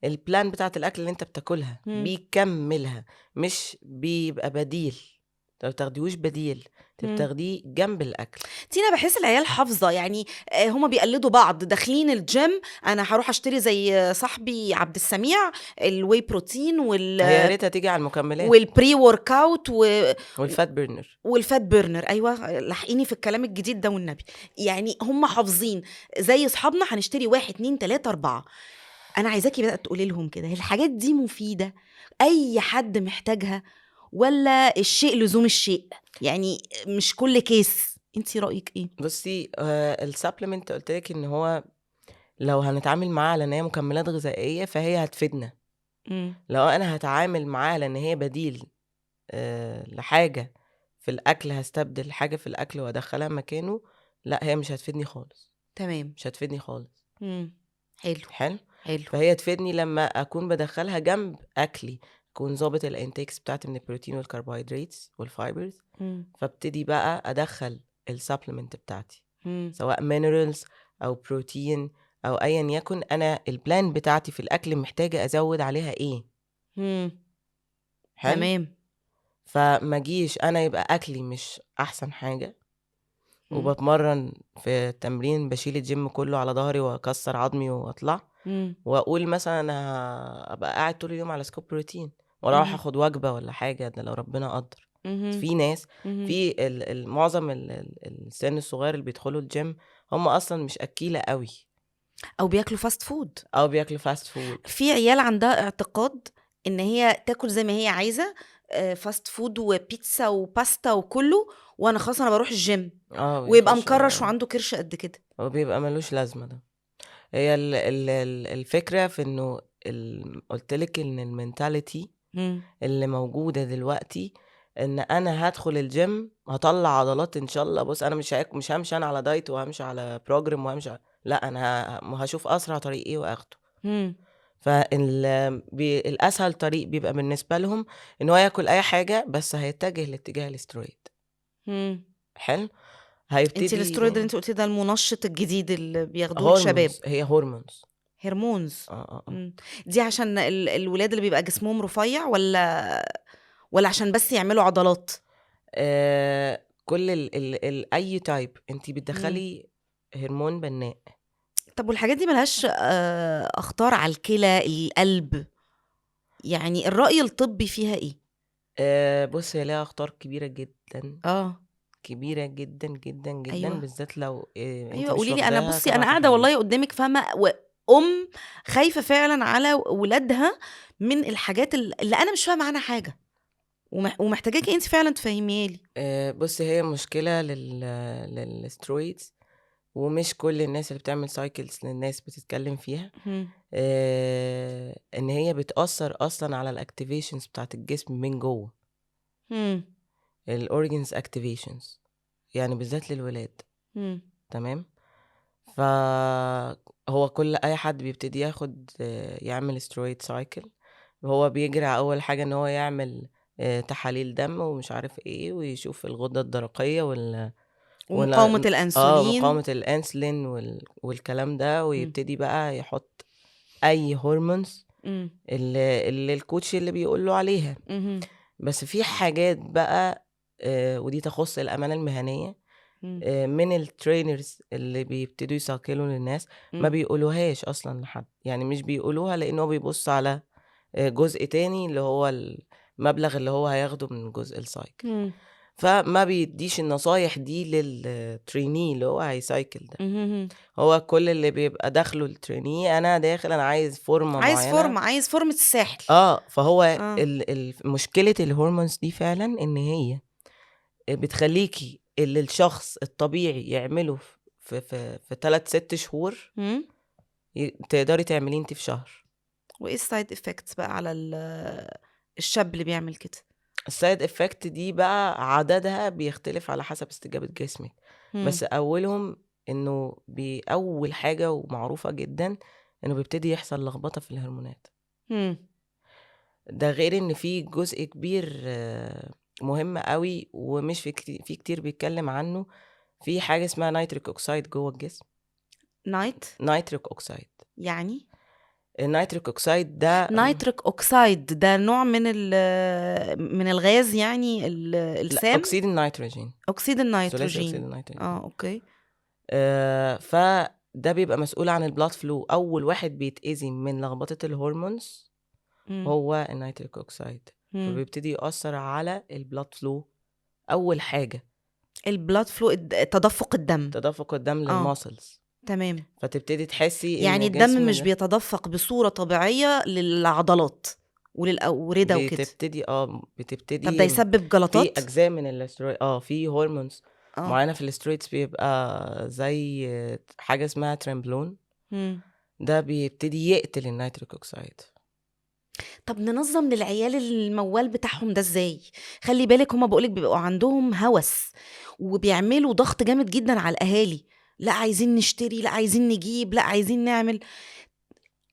ال plan بتاعت الاكل اللي انت بتاكلها، بيكملها، مش بيبقى بديل. انت ما بتاخديهوش بديل، انت بتاخديه جنب الاكل. تينا بحس العيال حافظه، يعني هما بيقلدوا بعض داخلين الجيم، انا هروح اشتري زي صاحبي عبد السميع ال whey protein هي يا ريتها تيجي على المكملات وال pre-workout وال fat burner وال fat burner. ايوه لحقيني في الكلام الجديد ده والنبي. يعني هما حافظين زي اصحابنا هنشتري 1 2 3 4. انا عايزاكي بقى تقولي لهم كده الحاجات دي مفيدة، اي حد محتاجها، ولا الشيء لزوم الشيء؟ يعني مش كل case. انتي رأيك ايه؟ بصي، ال supplement قلت لك ان هو لو هنتعامل معاه على ان هي مكملات غذائية فهي هتفيدنا. لو انا هتعامل معاه على ان هي بديل لحاجة في الاكل، هستبدل حاجة في الاكل وادخلها مكانه، لا هي مش هتفيدني خالص. تمام، مش هتفيدني خالص. حلو حلو حلو. فهي تفيدني لما اكون بدخلها جنب اكلي، اكون ظابط ال intakes بتاعتي من البروتين والكربوهيدرات وال fibers، فابتدي بقى ادخل ال supplement بتاعتي، سواء minerals او بروتين او ايا يكن. انا ال plan بتاعتي في الاكل محتاجه ازود عليها ايه. حلو؟ تمام. فما جيش انا يبقى اكلي مش احسن حاجة وبتمرن في التمرين بشيل الجيم كله على ظهري واكسر عظمي واطلع، واقول مثلا انا ابقى قاعد طول اليوم على scoop بروتين ولا اروح اخد وجبة ولا حاجة، ده لو ربنا قدر. في ناس في معظم السن الصغير اللي بيدخلوا الجيم هم اصلا مش اكيله قوي، او بياكلوا fast food، او بياكلوا fast food. في عيال عندها اعتقاد ان هي تاكل زي ما هي عايزه، fast food وبيتزا وباستا وكله، وانا خلاص انا بروح الجيم، ويبقى مكرش وعنده كرش قد كده، وبيبقى ملوش لازمه. ده هي الفكرة في انه قلتلك ان ال mentality اللي موجودة دلوقتي ان انا هدخل الجيم هطلع عضلات ان شاء الله. بص انا مش همشي انا على diet وهمشي على program وهمشي لا، انا هشوف اسرع طريق ايه واخده. فالاسهل طريق بيبقى بالنسبة لهم ان هو ياكل اي حاجة، بس هيتجه لاتجاه الاسترويد. حلو. هيبتدي انت الاسترويد اللي انت قلتيه ده المنشط الجديد اللي بياخدوه الشباب، هي hormones. hormones. دي عشان الولاد اللي بيبقى جسمهم رفيع، ولا عشان بس يعملوا عضلات؟ كل ال اي type انت بتدخلي هرمون بناء. طب والحاجات دي ملهاش اخطار على الكلى، القلب؟ يعني الرأي الطبي فيها ايه؟ بص، هي لها اخطار كبيرة جدا. كبيرة جدا جدا جدا. أيوة. بالذات لو انت ايوه مش قولي لي. انا واخداها بصي تبع انا قاعدة تحاليل. والله قدامك فاهمه، وام خايفة فعلا على ولادها من الحاجات اللي انا مش فاهمه عنها حاجة، ومحتاجاكي انت فعلا تفهميها لي. بصي هي مشكلة لل steroids، ومش كل الناس اللي بتعمل cycles للناس بتتكلم فيها. ان هي بتأثر اصلا على ال activations بتاعت الجسم من جوه، ال organs activations، يعني بالذات للولاد. تمام. فهو كل اي حد بيبتدي ياخد يعمل steroid cycle، هو بيجري اول حاجة ان هو يعمل تحاليل دم ومش عارف ايه، ويشوف الغدة الدرقية ومقاومة الانسولين، مقاومة الانسولين والكلام ده، ويبتدي بقى يحط اي hormones اللي ال coach اللي بيقول له عليها. بس في حاجات بقى، ودي تخص الأمانة المهنية، من ال trainers اللي بيبتدوا يساكلوا للناس ما بيقولوهاش أصلا لحد، يعني مش بيقولوها لأنه بيبص على جزء تاني اللي هو المبلغ اللي هو هياخده من جزء ال cycle، فما بيديش النصايح دي لل trainee اللي هو هي cycle ده. هو كل اللي بيبقى داخله ال trainee، انا داخل انا عايز فورمه عايز معينة، فورمه، عايز فورمه الساحل. فهو مشكلة ال hormones دي فعلا ان هي بتخليكي اللي الشخص الطبيعي يعمله في في في 3-6 شهور تقدري تعمليه انت في شهر. وايه ال side effects بقى على الشاب اللي بيعمل كده؟ ال side effect دي بقى عددها بيختلف على حسب استجابة جسمك. بس اولهم انه اول حاجة ومعروفة جدا انه بيبتدي يحصل لخبطة في الهرمونات. ده غير ان في جزء كبير مهم قوي ومش في كتير بيتكلم عنه. في حاجة اسمها nitric oxide جوه الجسم. nitric oxide يعني ال nitric oxide ده، nitric oxide ده نوع من الغاز يعني السام؟ اكسيد النيتروجين. اكسيد النيتروجين، اكسيد النيتروجين. okay. فده بيبقى مسؤول عن ال blood flow. اول واحد بيتأذي من لخبطة ال hormones هو ال nitric oxide، فبيبتدي يأثر على ال blood flow اول حاجة. ال blood flow، تدفق الدم. تدفق الدم لل muscles. تمام. فتبتدي تحسي يعني الدم مش بيتدفق بصورة طبيعية للعضلات وللأوردة وكده. بتبتدي. طب ده يسبب جلطات؟ في أجزاء من الاسترويد، في hormones معينة في ال steroids بيبقى زي حاجة اسمها trenbolone، ده بيبتدي يقتل ال nitric oxide. طب ننظم للعيال الموال بتاعهم ده ازاي؟ خلي بالك هما بقولك بيبقوا عندهم هوس وبيعملوا ضغط جامد جدا على الأهالي، لا عايزين نشتري، لا عايزين نجيب، لا عايزين نعمل.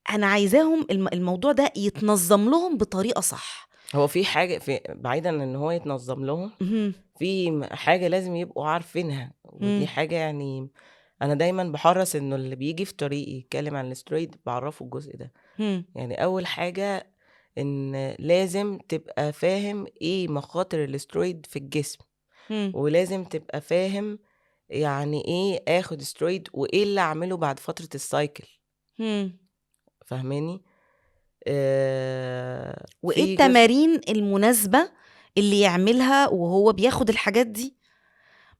أنا عايزاهم الموضوع ده يتنظم لهم بطريقة صح. هو في حاجة، في بعيدا ان هو يتنظم لهم، في حاجة لازم يبقوا عارفينها، ودي حاجة يعني أنا دايما بحرص إنه اللي بيجي في طريقي يتكلم عن الاسترويد بعرفه الجزء ده. يعني أول حاجة إن لازم تبقى فاهم إيه مخاطر الاسترويد في الجسم، ولازم تبقى فاهم يعني ايه اخد استرويد وايه اللي اعمله بعد فترة ال cycle. فاهماني؟ وايه التمارين المناسبة اللي يعملها وهو بياخد الحاجات دي.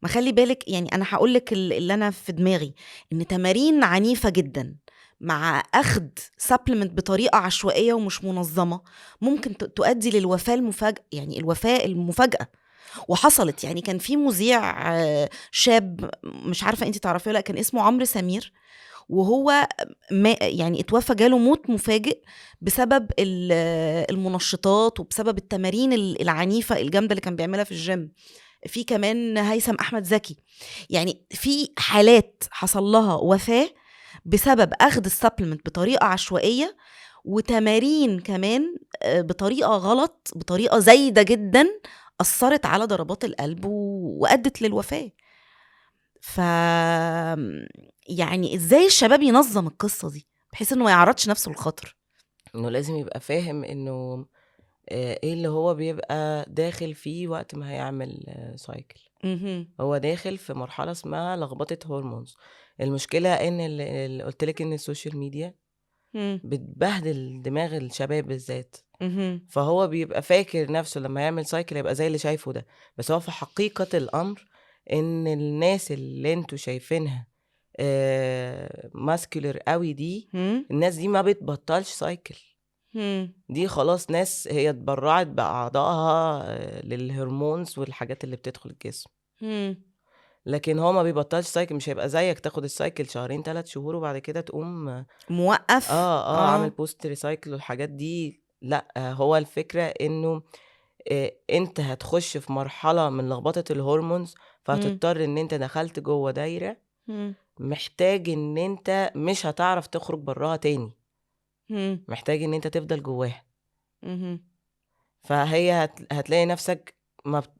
ما خلي بالك، يعني انا هقولك اللي انا في دماغي، ان تمارين عنيفة جدا مع اخذ supplement بطريقة عشوائية ومش منظمة ممكن تؤدي للوفاة المفاجئة، يعني الوفاة المفاجئة. وحصلت، يعني كان في مذيع شاب، مش عارفة انتي تعرفيه ولا، كان اسمه عمرو سمير، وهو ما يعني اتوفى، جاله موت مفاجئ بسبب المنشطات وبسبب التمارين العنيفة الجامدة اللي كان بيعملها في الجيم. في كمان هيثم أحمد زكي، يعني في حالات حصل لها وفاة بسبب أخذ ال supplement بطريقة عشوائية وتمارين كمان بطريقة غلط، بطريقة زايدة جدا، أثرت على ضربات القلب وأدت للوفاة. ف يعني إزاي الشباب ينظم القصة دي بحيث إنه ما يعرضش نفسه للخطر؟ إنه لازم يبقى فاهم إنه إيه اللي هو بيبقى داخل فيه وقت ما هيعمل cycle. هو داخل في مرحلة اسمها لخبطة hormones. المشكلة إن اللي قلت لك إن ال social media بتبهدل دماغ الشباب بالذات. فهو بيبقى فاكر نفسه لما يعمل cycle يبقى زي اللي شايفه ده، بس هو في حقيقة الأمر إن الناس اللي انتوا شايفينها muscular قوي دي، الناس دي ما بتبطلش cycle. دي خلاص ناس هي اتبرعت بأعضائها لل hormones والحاجات اللي بتدخل الجسم. لكن هو ما بيبطلش cycle، مش هيبقى زيك تاخد ال cycle شهرين 3 شهور وبعد كده تقوم موقف عامل post recycle والحاجات دي. لا، هو الفكرة انه انت هتخش في مرحلة من لخبطة ال hormones، فهتضطر ان انت دخلت جوه دايرة محتاج ان انت مش هتعرف تخرج براها تاني، محتاج ان انت تفضل جواها. فهي هتلاقي نفسك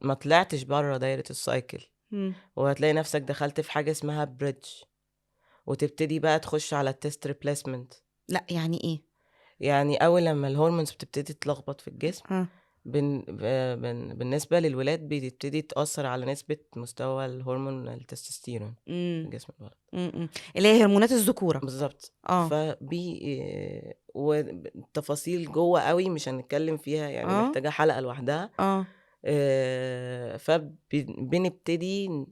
ما طلعتش بره دايرة ال cycle، وهتلاقي نفسك دخلت في حاجة اسمها bridge، وتبتدي بقى تخش على ال test replacement. لا يعني ايه؟ يعني اول لما ال hormones بتبتدي تلخبط في الجسم بالنسبة للولاد بتبتدي تأثر على نسبة مستوى الهرمون التستوستيرون في جسم الولد، اللي هي هرمونات الذكورة بالظبط. فبي وتفاصيل جوه قوي مش هنتكلم فيها يعني، محتاجة حلقة لوحدها. فبنبتدي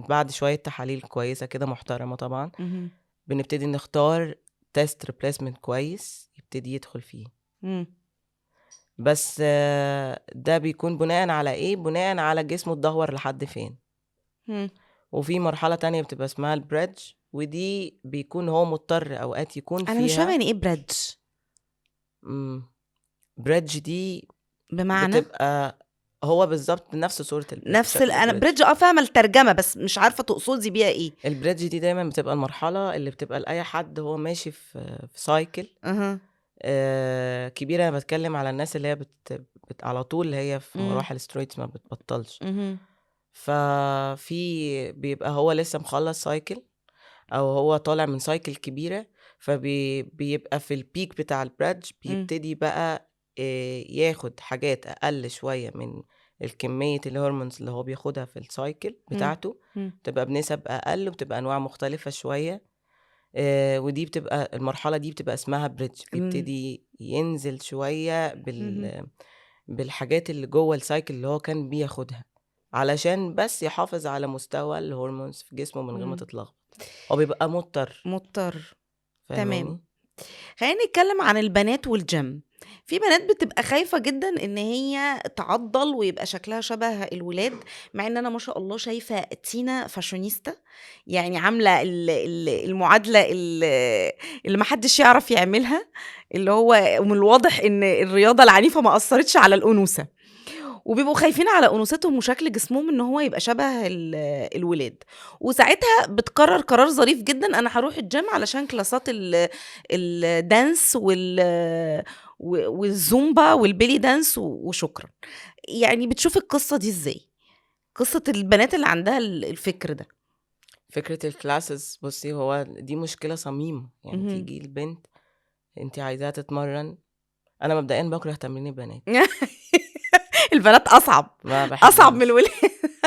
بعد شوية تحاليل كويسة كده محترمة طبعا، بنبتدي نختار test replacement كويس يبتدي يدخل فيه. بس ده بيكون بناء على ايه؟ بناء على جسمه اتدهور لحد فين. وفي مرحلة تانية بتبقى اسمها ال bridge، ودي بيكون هو مضطر اوقات يكون فيها. انا مش فاهمه يعني ايه bridge. bridge دي بمعنى بتبقى هو بالظبط نفس صورة ال bridge، نفس انا bridge فاهمة الترجمة بس مش عارفة تقصدي بيها ايه. ال bridge دي دايما بتبقى المرحلة اللي بتبقى لأي حد هو ماشي في cycle كبيرة. أنا بتكلم على الناس اللي هي على طول هي في مراحل steroids ما بتبطلش. ففي بيبقى هو لسه مخلص cycle او هو طالع من cycle كبيرة، فبيبقى في ال peak بتاع ال bridge، بيبتدي بقى ياخد حاجات اقل شوية من الكمية ال hormones اللي هو بياخدها في ال cycle بتاعته، بتبقى بنسب اقل وبتبقى انواع مختلفة شوية. ودي بتبقى المرحلة دي بتبقى اسمها bridge، بيبتدي ينزل شوية بالحاجات اللي جوه ال cycle اللي هو كان بياخدها، علشان بس يحافظ على مستوى ال hormones في جسمه من غير ما تتلخبط. هو بيبقى مضطر. تمام. خلينا نتكلم عن البنات والجيم. في بنات بتبقى خايفة جدا ان هي تعضل ويبقى شكلها شبه الولاد، مع ان انا ما شاء الله شايفة تينا فاشونيستا، يعني عاملة المعادلة اللي ما حدش يعرف يعملها، اللي هو من الواضح ان الرياضة العنيفة ما أثرتش على الأنوثة، وبيبقوا خايفين على أنوثتهم وشكل جسمهم ان هو يبقى شبه الولاد. وساعتها بتقرر قرار ظريف جدا، انا هروح الجيم علشان كلاسات ال dance والزومبا وال belly dance وشكرا. يعني بتشوف القصة دي ازاي؟ قصة البنات اللي عندها الفكر ده، فكرة ال classes. بصي، هو دي مشكلة صميمة. يعني تيجي البنت انت عايزاها تتمرن، انا مبدئيا بكره تمرين البنات. البنات اصعب، اصعب من الولاد.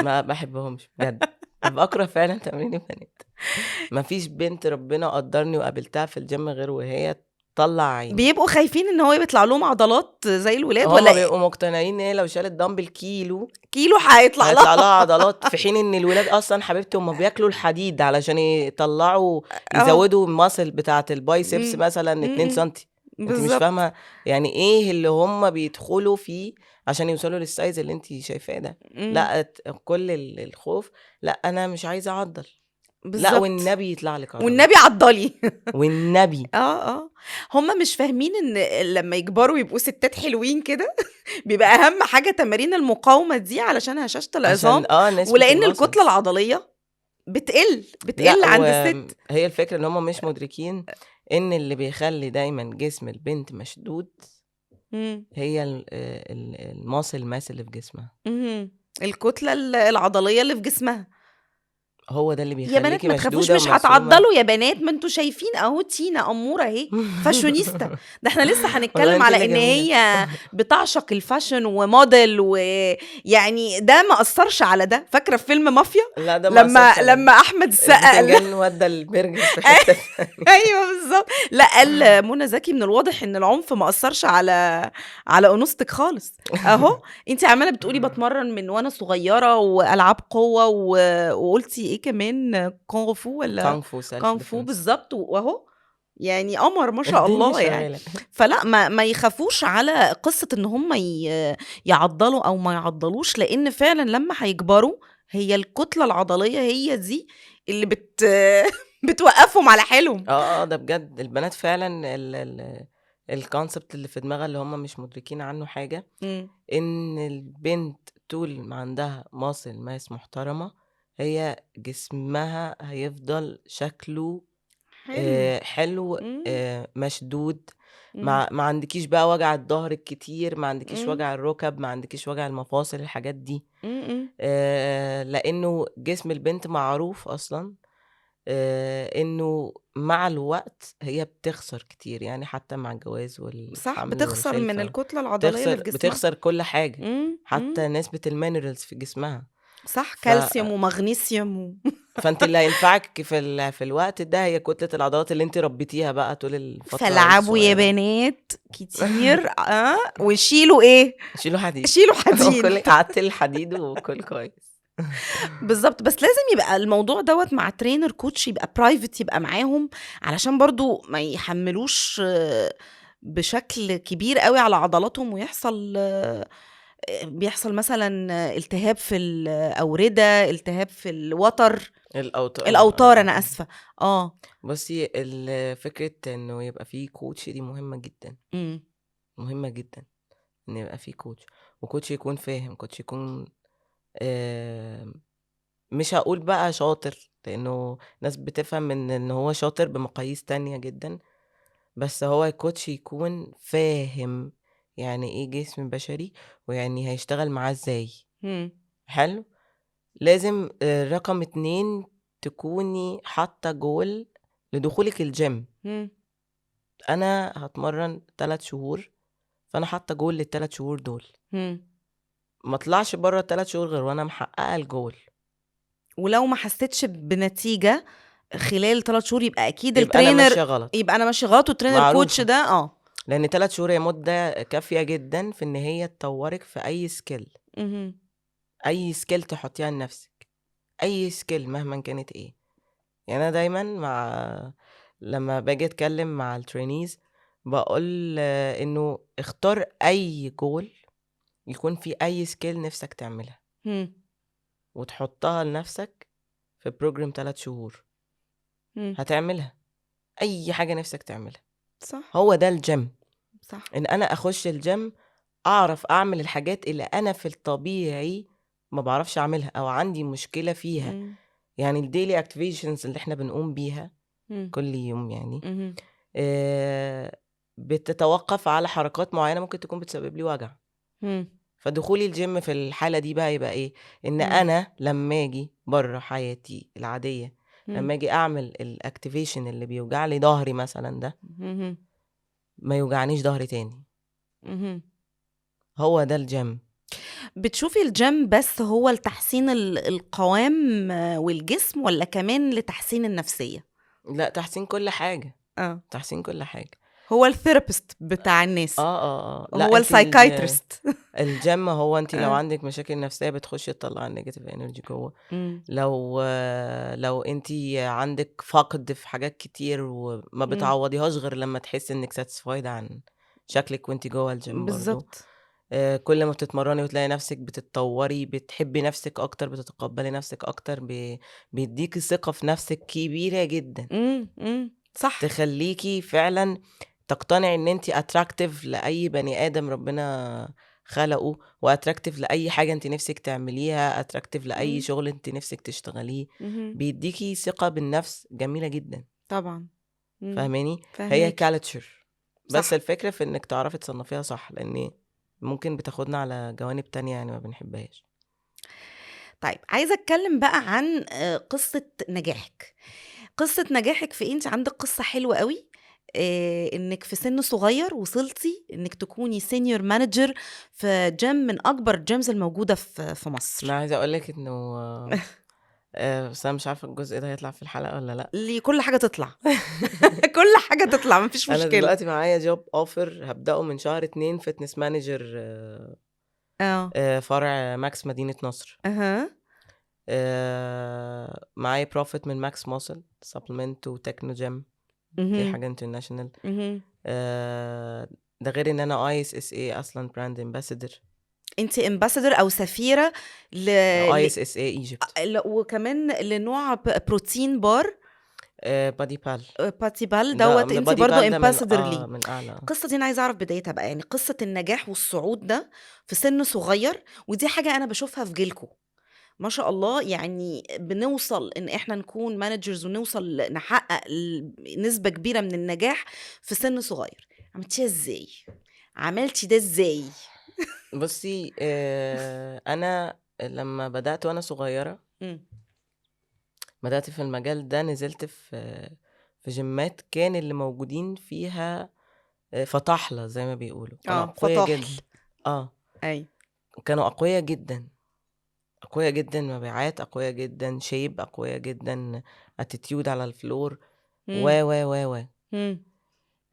ما بحبهمش بجد، بكره فعلا تمرين البنات. ما فيش بنت ربنا قدرني وقابلتها في الجيم غير وهي طلع عيني. بيبقوا خايفين ان هو بيطلع لهم عضلات زي الولاد، ولا بيبقوا مقتنعين ان هي لو شالت دمبل كيلو هيطلع لها عضلات، في حين ان الولاد اصلا حبيبتي هم بياكلوا الحديد علشان يطلعوا يزودوا ال muscle بتاعه ال biceps مثلا 2 سنتي. انت مش فاهمه يعني ايه اللي هم بيدخلوا فيه عشان يوصلوا لل size اللي انت شايفاه ده. لا، كل الخوف، لا انا مش عايزه اعضل. بالزبط. لا والنبي يطلع لك عضلات، والنبي عضلي. والنبي. هم مش فاهمين ان لما يكبروا يبقوا ستات حلوين كده بيبقى اهم حاجة تمارين المقاومة دي علشان هشاشة العظام، ولان الكتلة العضلية بتقل عند الست. هي الفكرة ان هم مش مدركين ان اللي بيخلي دايما جسم البنت مشدود هي ال muscle mass اللي في جسمها، الكتلة العضلية اللي في جسمها، هو ده اللي بيخليكي يا بنات ما تخافوش، مش هتعضلوا يا بنات، ما انتوا شايفين اهو تينا اموره اهي فاشونيستا. ده احنا لسه هنتكلم على ان هي بتعشق ال fashion و model، ويعني ده ما اثرش على ده. فاكره في فيلم مافيا؟ لا ده لما احمد السقا قال ودى البرجر في حتة. ايوه بالظبط. لا قال منى زكي من الواضح ان العنف ما اثرش على انوثتك خالص. اهو انت عماله بتقولي بتمرن من وانا صغيرة والعاب قوة وقلتي ايه كمان، كونغ فو ولا كونغ فو بالظبط، واهو يعني قمر ما شاء الله يعني. فلا ما يخافوش على قصة ان هم يعضلوا او ما يعضلوش، لان فعلا لما هيكبروا هي الكتلة العضلية هي دي اللي بتوقفهم على حالهم. ده بجد البنات فعلا ال concept اللي في دماغها اللي هم مش مدركين عنه حاجة، ان البنت طول ما عندها muscle mass محترمه هي جسمها هيفضل شكله حلو, مشدود. ما عندكيش بقى وجع الظهر الكتير، ما عندكيش وجع الركب، ما عندكيش وجع المفاصل، الحاجات دي. لانه جسم البنت معروف اصلا انه مع الوقت هي بتخسر كتير، يعني حتى مع الجواز والحمل، صح، بتخسر من الكتلة العضلية اللي في جسمها، بتخسر كل حاجة، حتى نسبه ال minerals في جسمها، صح، كالسيوم ومغنيسيوم فانت اللي هينفعك في الوقت ده هي كتلة العضلات اللي انت ربيتيها بقى طول الفترة. فالعبوا يا بنات كتير. وشيلوا ايه؟ شيلوا حديد، شيلوا حديد، قعدت الحديد وكل كويس. بالظبط. بس لازم يبقى الموضوع دوت مع trainer coach، يبقى private، يبقى معاهم، علشان برضو ما يحملوش بشكل كبير قوي على عضلاتهم، ويحصل بيحصل مثلا التهاب في الأوردة، التهاب في الوتر، الأوتار. أنا أسفة. بصي، فكرة إنه يبقى فيه coach دي مهمة جدا. مهمة جدا إن يبقى فيه coach، و coach يكون فاهم، coach يكون مش هقول بقى شاطر، لأنه ناس بتفهم إن هو شاطر بمقاييس تانية جدا، بس هو coach يكون فاهم يعني إيه جسم بشري، ويعني هيشتغل معاه إزاي. حلو. لازم رقم 2 تكوني حاطة جول لدخولك الجيم. أنا هتمرن 3 شهور، فأنا حاطة جول لل3 شهور دول. ما اطلعش بره ال3 شهور غير وأنا محققة الجول. ولو ما حسيتش بنتيجة خلال 3 شهور يبقى أكيد يبقى أنا ال trainer ماشية غلط. يبقى أنا ماشية غلط، وال trainer معروفة. coach ده لأن 3 شهور هي مدة كافية جدا في إن هي تطورك في أي skill. أي skill تحطيها لنفسك، أي skill مهما كانت إيه. يعني أنا دايما لما باجي أتكلم مع ال trainees بقول إنه اختار أي جول يكون في أي skill نفسك تعملها. وتحطها لنفسك في program 3 شهور. هتعملها أي حاجة نفسك تعملها. هو ده الجيم. إن أنا أخش الجيم أعرف أعمل الحاجات اللي أنا في الطبيعي ما بعرفش أعملها أو عندي مشكلة فيها. يعني ال daily activations اللي إحنا بنقوم بيها كل يوم بتتوقف على حركات معينة ممكن تكون بتسبب لي وجع. فدخولي الجيم في الحالة دي بقى يبقى إيه؟ إن أنا لما أجي بره حياتي العادية، لما أجي أعمل ال activation اللي بيوجع لي ظهري مثلا ده، ما يوجعنيش ظهري تاني. هو ده الجيم. بتشوفي الجيم بس هو لتحسين القوام والجسم، ولا كمان لتحسين النفسية؟ لا، تحسين كل حاجة. تحسين كل حاجة. هو ال therapist بتاع الناس. لا، هو أنت ال psychiatrist. الجيم هو انت لو عندك مشاكل نفسية بتخشي تطلعي ال negative energy جوه. لو انت عندك فقد في حاجات كتير وما بتعوضيهاش غير لما تحسي انك satisfied عن شكلك وانت جوه الجيم برضو. كل ما بتتمرني وتلاقي نفسك بتتطوري، بتحبي نفسك اكتر، بتتقبلي نفسك اكتر، بيديكي ثقة في نفسك كبيرة جدا. صح. تخليكي فعلا تقتنعي ان انت attractive لاي بني ادم ربنا خلقه، و attractive لاي حاجة انت نفسك تعمليها، attractive لاي شغل انت نفسك تشتغليه. بيديكي ثقة بالنفس جميلة جدا. طبعا. فاهماني؟ هي فاهماكي. culture. بس الفكرة في انك تعرفي تصنفيها صح، لان ممكن بتاخدنا على جوانب تانية ما بنحبهاش. طيب، عايزة اتكلم بقى عن قصة نجاحك. قصة نجاحك في ايه؟ انت عندك قصة حلوة قوي، انك في سن صغير وصلتي انك تكوني senior manager في جيم من اكبر ال gyms الموجودة في مصر. انا عايزة اقول لك انه، بس انا مش عارفة الجزء ده هيطلع في الحلقة ولا لا. ليه؟ كل حاجة تطلع. كل حاجة تطلع، مفيش أنا مشكلة. دلوقتي معايا job offer هبدأه من شهر 2، fitness manager، فرع ماكس مدينة نصر. معايا profit من ماكس ماسل supplement وتكنو جيم، دي حاجة international. ده غير ان انا ISSA اصلا brand ambassador. انت ambassador او سفيرة ISSA Egypt. وكمان لنوع protein bar. بادي بال. بادي بال دوت، ده انت بادي برضو بال ده ambassador ليه. من اعلى. القصة دي انا عايزة اعرف بدايتها بقى، قصة النجاح والصعود ده في سن صغير، ودي حاجة انا بشوفها في جيلكو ما شاء الله، بنوصل ان احنا نكون managers ونوصل نحقق نسبة كبيرة من النجاح في سن صغير. عملتيها ازاي؟ عملتي ده ازاي؟ انا لما بدأت وانا صغيرة، بدأت في المجال ده، نزلت في جيمات كان اللي موجودين فيها، فطاحلة زي ما بيقولوا. كانوا أقوياء فطاحل. جداً. كانوا أقوياء جداً، أقوياء جداً مبيعات، أقوياء جداً shape، أقوياء جداً attitude على ال floor، و، و، و، و.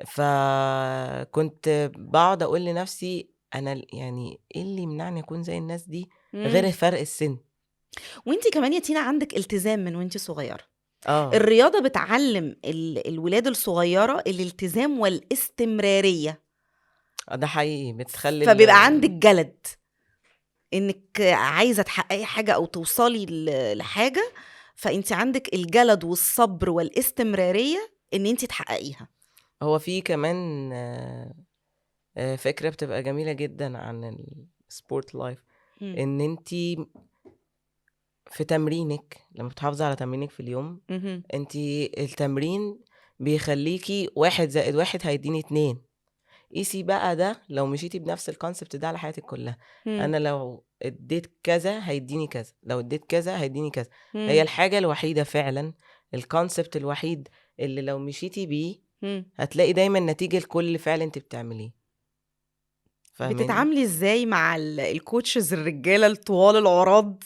فكنت بقعد أقول لنفسي أنا إيه اللي يمنعني أكون زي الناس دي غير فرق السن. وانتي كمان يا تينا عندك التزام من وانتي صغيرة. الرياضة بتعلم الولاد الصغيرة الالتزام والاستمرارية. ده حقيقي، بتخلي فبيبقى عندك جلد انك عايزة تحققي حاجة او توصلي لحاجة، فانتي عندك الجلد والصبر والاستمرارية ان انتي تحققيها. هو في كمان فكرة بتبقى جميلة جدا عن ال sport life، ان انتي في تمرينك لما بتحافظي على تمرينك في اليوم، انتي التمرين بيخليكي 1 زائد 1 هيديني 2. قيسي بقى ده لو مشيتي بنفس ال concept ده على حياتك كلها. إمم. أنا لو اديت كذا هيديني كذا، لو اديت كذا هيديني كذا. هي إمم. الحاجة الوحيدة فعلًا، ال concept الوحيد اللي لو مشيتِ بيه إمم. هتلاقي دايمًا نتيجة لكل فعل أنتِ بتعمليه. فاهماني؟ بتتعاملي إزاي مع ال coaches الرجالة الطوال العراض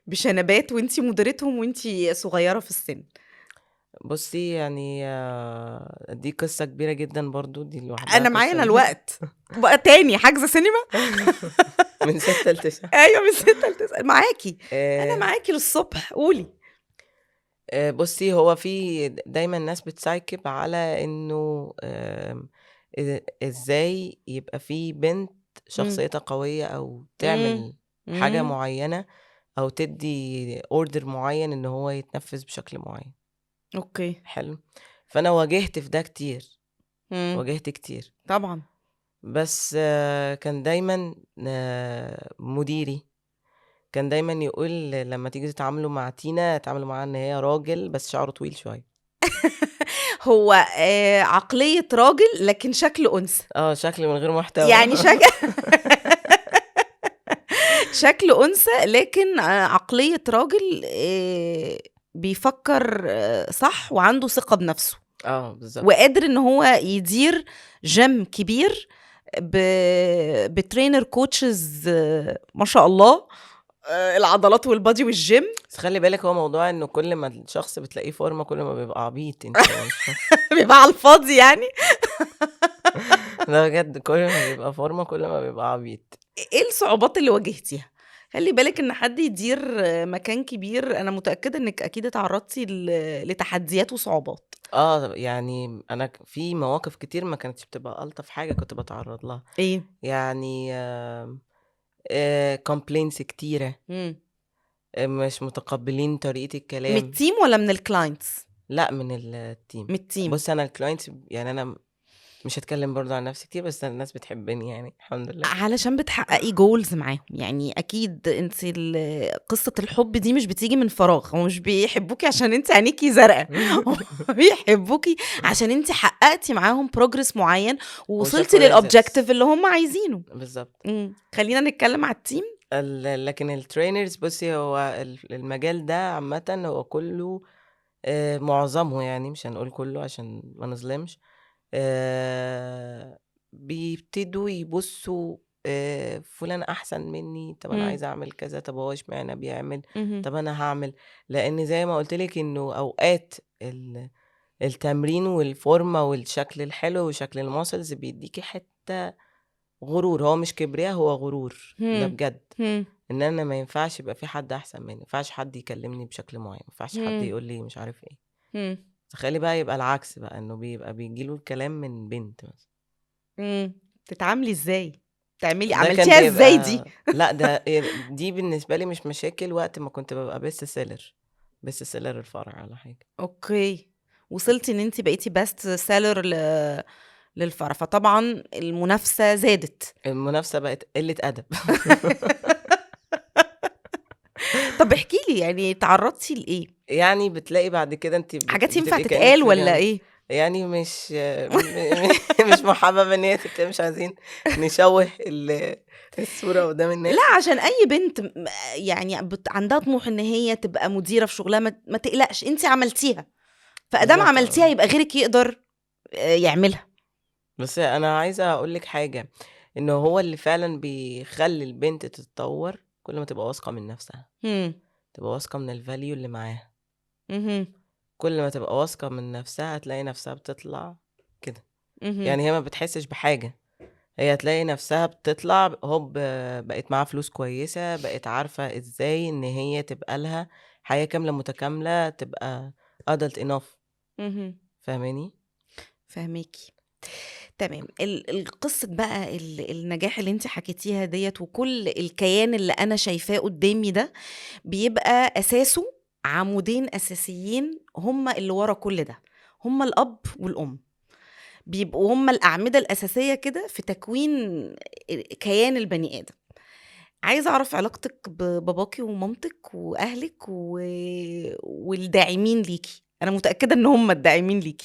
بشنبات وأنتِ مديرتهم وأنتِ صغيرة في السن؟ بُصّي، يعني دي قصة كبيرة جدًا برضه، دي لوحدها أنا معايا قصة أنا الوقت، بقى تاني حاجزة سينما؟ من 6 ل9. أيوه من 6 ل9 معاكِ، أنا آآ معاكِ للصبح قولي. بُصّي، هو في دايمًا ناس بتسايكب على إنه إزاي يبقى في بنت إمم. شخصيتها قوية أو إمم، تعمل حاجة إمم. معيّنة أو تدّي order معيّن إن هو يتنفّذ بشكل معيّن. okay. حلو؟ فأنا واجهت في ده كتير، إمم. واجهت كتير. طبعًا. بس كان دايمًا مديري كان دايمًا يقول لمّا تيجوا تتعاملوا مع تينا، اتعاملوا معاها إن هي راجل بس شعره طويل شوية. هو عقلية راجل لكن شكل أنثى. آه، شكل من غير محتوى. يعني شكل أنثى لكن عقلية راجل، بيفكّر صح وعنده ثقة بنفسه. آه، بالضبط. وقادر إن هو يدير gym كبير ب trainer coaches ما شاء الله، العضلات وال body وال gym. بس خلّي بالِك، هو موضوع إنه كل ما الشخص بتلاقيه فورمة كل ما بيبقى عبيط، أنتِ مش بيبقى على الفاضي يعني؟ لا بجد، كل ما بيبقى فورمة كل ما بيبقى عبيط. إيه الصعوبات اللي واجهتيها؟ خلّي بالِك إن حد يدير مكان كبير، أنا متأكدة إنِّك أكيد اتعرّضتِ لتحديات وصعوبات. آه، يعني أنا في مواقف كتير ما كانتش بتبقى ألطف حاجة كنت باتعرّض لها. إيه؟ يعني complaints كتيرة. مش متقبلين طريقة الكلام. من الteam والّا من الclients؟ لأ، من الteam. من الteam. بُصّي، أنا الclients يعني أنا مش هاتكلم برضه عن نفسي كتير، بس الناس بتحبني يعني الحمد لله. علشان بتحققي goals معاهم، يعني أكيد أنتِ قصة الحب دي مش بتيجي من فراغ، هُم مش بيحبوكِ عشان أنتِ عينيكِ زرقا، هُم بيحبوكِ عشان أنتِ حققتِ معاهم progress معين ووصلتِ وشافوا results. للobjective اللي هُم عايزينه. بالضبط. خلّينا نتكلم على الteam. لكن الtrainers، بُصّي، هو المجال ده عامةً هو كله معظمه يعني، مش هنقول كله عشان ما نظلمش، بيبتدوا يبصوا فلان أحسن مني، طب أنا عايزة أعمل كذا، طب هو إشمعنى بيعمل، طب أنا هاعمل، لإن زي ما قُلت لِك إنه أوقات التمرين والفورمة والشكل الحلو وشكل الmuscles بيدّيكِ حتّة غرور، هو مش كبرياء، هو غرور، ده بجد. إن أنا ما ينفعش يبقى في حد أحسن مني، ما ينفعش حد يكلمني بشكل معين، ما ينفعش حد يقول لي مش عارف إيه. تخيلي بقى يبقى العكس بقى، إنه بيبقى بييجي له الكلام من بنت مثلًا. تتعاملي إزاي؟ تعملي ده كان عملتيها إزاي بيبقى دي؟ لأ، ده دي بالنسبة لي مش مشاكل وقت ما كنت بابقى best seller، best seller الفرع والّا حاجة. okay، وصلتِ إن أنتِ بقيتِ best seller للفرع، فطبعًا المنافسة زادت. المنافسة بقت قلة أدب. طب احكي لي، يعني اتعرضتِ لإيه؟ يعني بتلاقي بعد كده أنتِ حاجات ينفع بتبقي كأنِك تتقال في والّا جامعة. إيه؟ يعني مش مش محببة إن هي تتقال، مش عايزين نشوه الصورة قدام الناس. لأ، عشان أي بنت يعني عندها طموح إن هي تبقى مديرة في شغلها، ما تقلقش، أنتِ عملتيها، فأدام عملتيها يبقى غيرِك يقدر يعملها. بس أنا عايزة أقول لِك حاجة، إنه هو اللي فعلًا بيخلّي البنت تتطور كل ما تبقى واثقة من نفسها. تبقى واثقة من الvalue اللي معاها. كل ما تبقى واثقة من نفسها هتلاقي نفسها بتطلع كده. يعني هي ما بتحسش بحاجة، هي هتلاقي نفسها بتطلع هوب، بقت معاها فلوس كويسة، بقت عارفة إزاي إن هي تبقى لها حياة كاملة متكاملة، تبقى adult enough. فاهماني؟ فاهماكِ. تمام. القصة بقى النجاح اللي أنتِ حكيتيها ديّة وكل الكيان اللي أنا شايفاه قدامي ده، بيبقى أساسه عمودين أساسيين هُم اللي ورا كل ده، هُم الأب والأم. بيبقوا هُم الأعمدة الأساسية كده في تكوين كيان البني آدم. عايزة أعرف علاقتِك بباباكِ ومامتِك وأهلِك والداعمين ليكِ، أنا متأكدة إن هُم الداعمين ليكِ.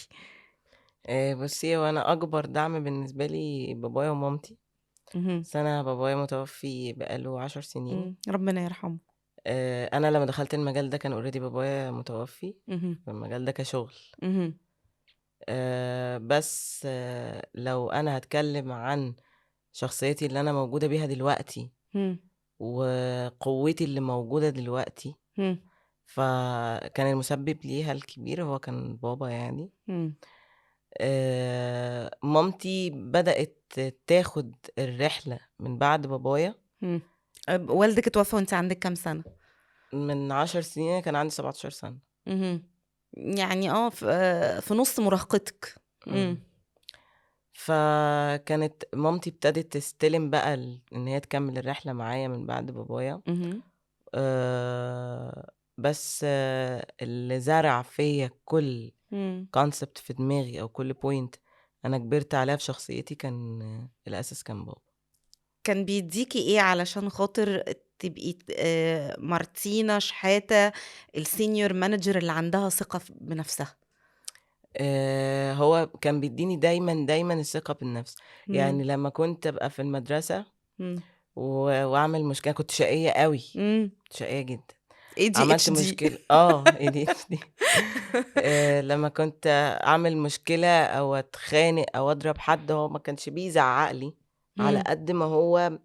بُصّي، هو أنا أكبر دعم بالنسبة لي بابايا ومامتي. بس أنا بابايا متوفي بقى له 10 سنين. ربنا يرحمه. أنا لمّا دخلت المجال ده كان already بابايا متوفي، في المجال ده كشغل. بس لو أنا هاتكلم عن شخصيتي اللي أنا موجودة بيها دلوقتي وقوتي اللي موجودة دلوقتي، فكان المسبب ليها الكبير هو كان بابا يعني. مامتي بدأت تاخد الرحلة من بعد بابايا. والدِك اتوفى وأنتِ عندِك كام سنة؟ من 10 سنين كان عندي 17 سنة. يعني في نُص مراهقتِك. فكانت مامتي ابتدت تستلم بقى إن هي تكمل الرحلة معايا من بعد بابايا. بس اللي زرع فيّا كل concept في دماغي أو كل point أنا كبرت عليها في شخصيتي كان الأساس كان بابا. كان بيدّيكِ إيه علشان خاطر تبقي مارتينا شحاتة الsenior manager اللي عندها ثقة بنفسها؟ هو كان بيدّيني دايمًا، دايمًا الثقة بالنفس. يعني لمّا كنت أبقى في المدرسة وأعمل مشكلة، كنت شقية أوي، كنت شقية جدًا. عملت ADHD. مشكلة ADHD. لمّا كنت أعمل مشكلة أو أتخانق أو أضرب حد، هو ما كانش بيزعّق لي على قد ما هو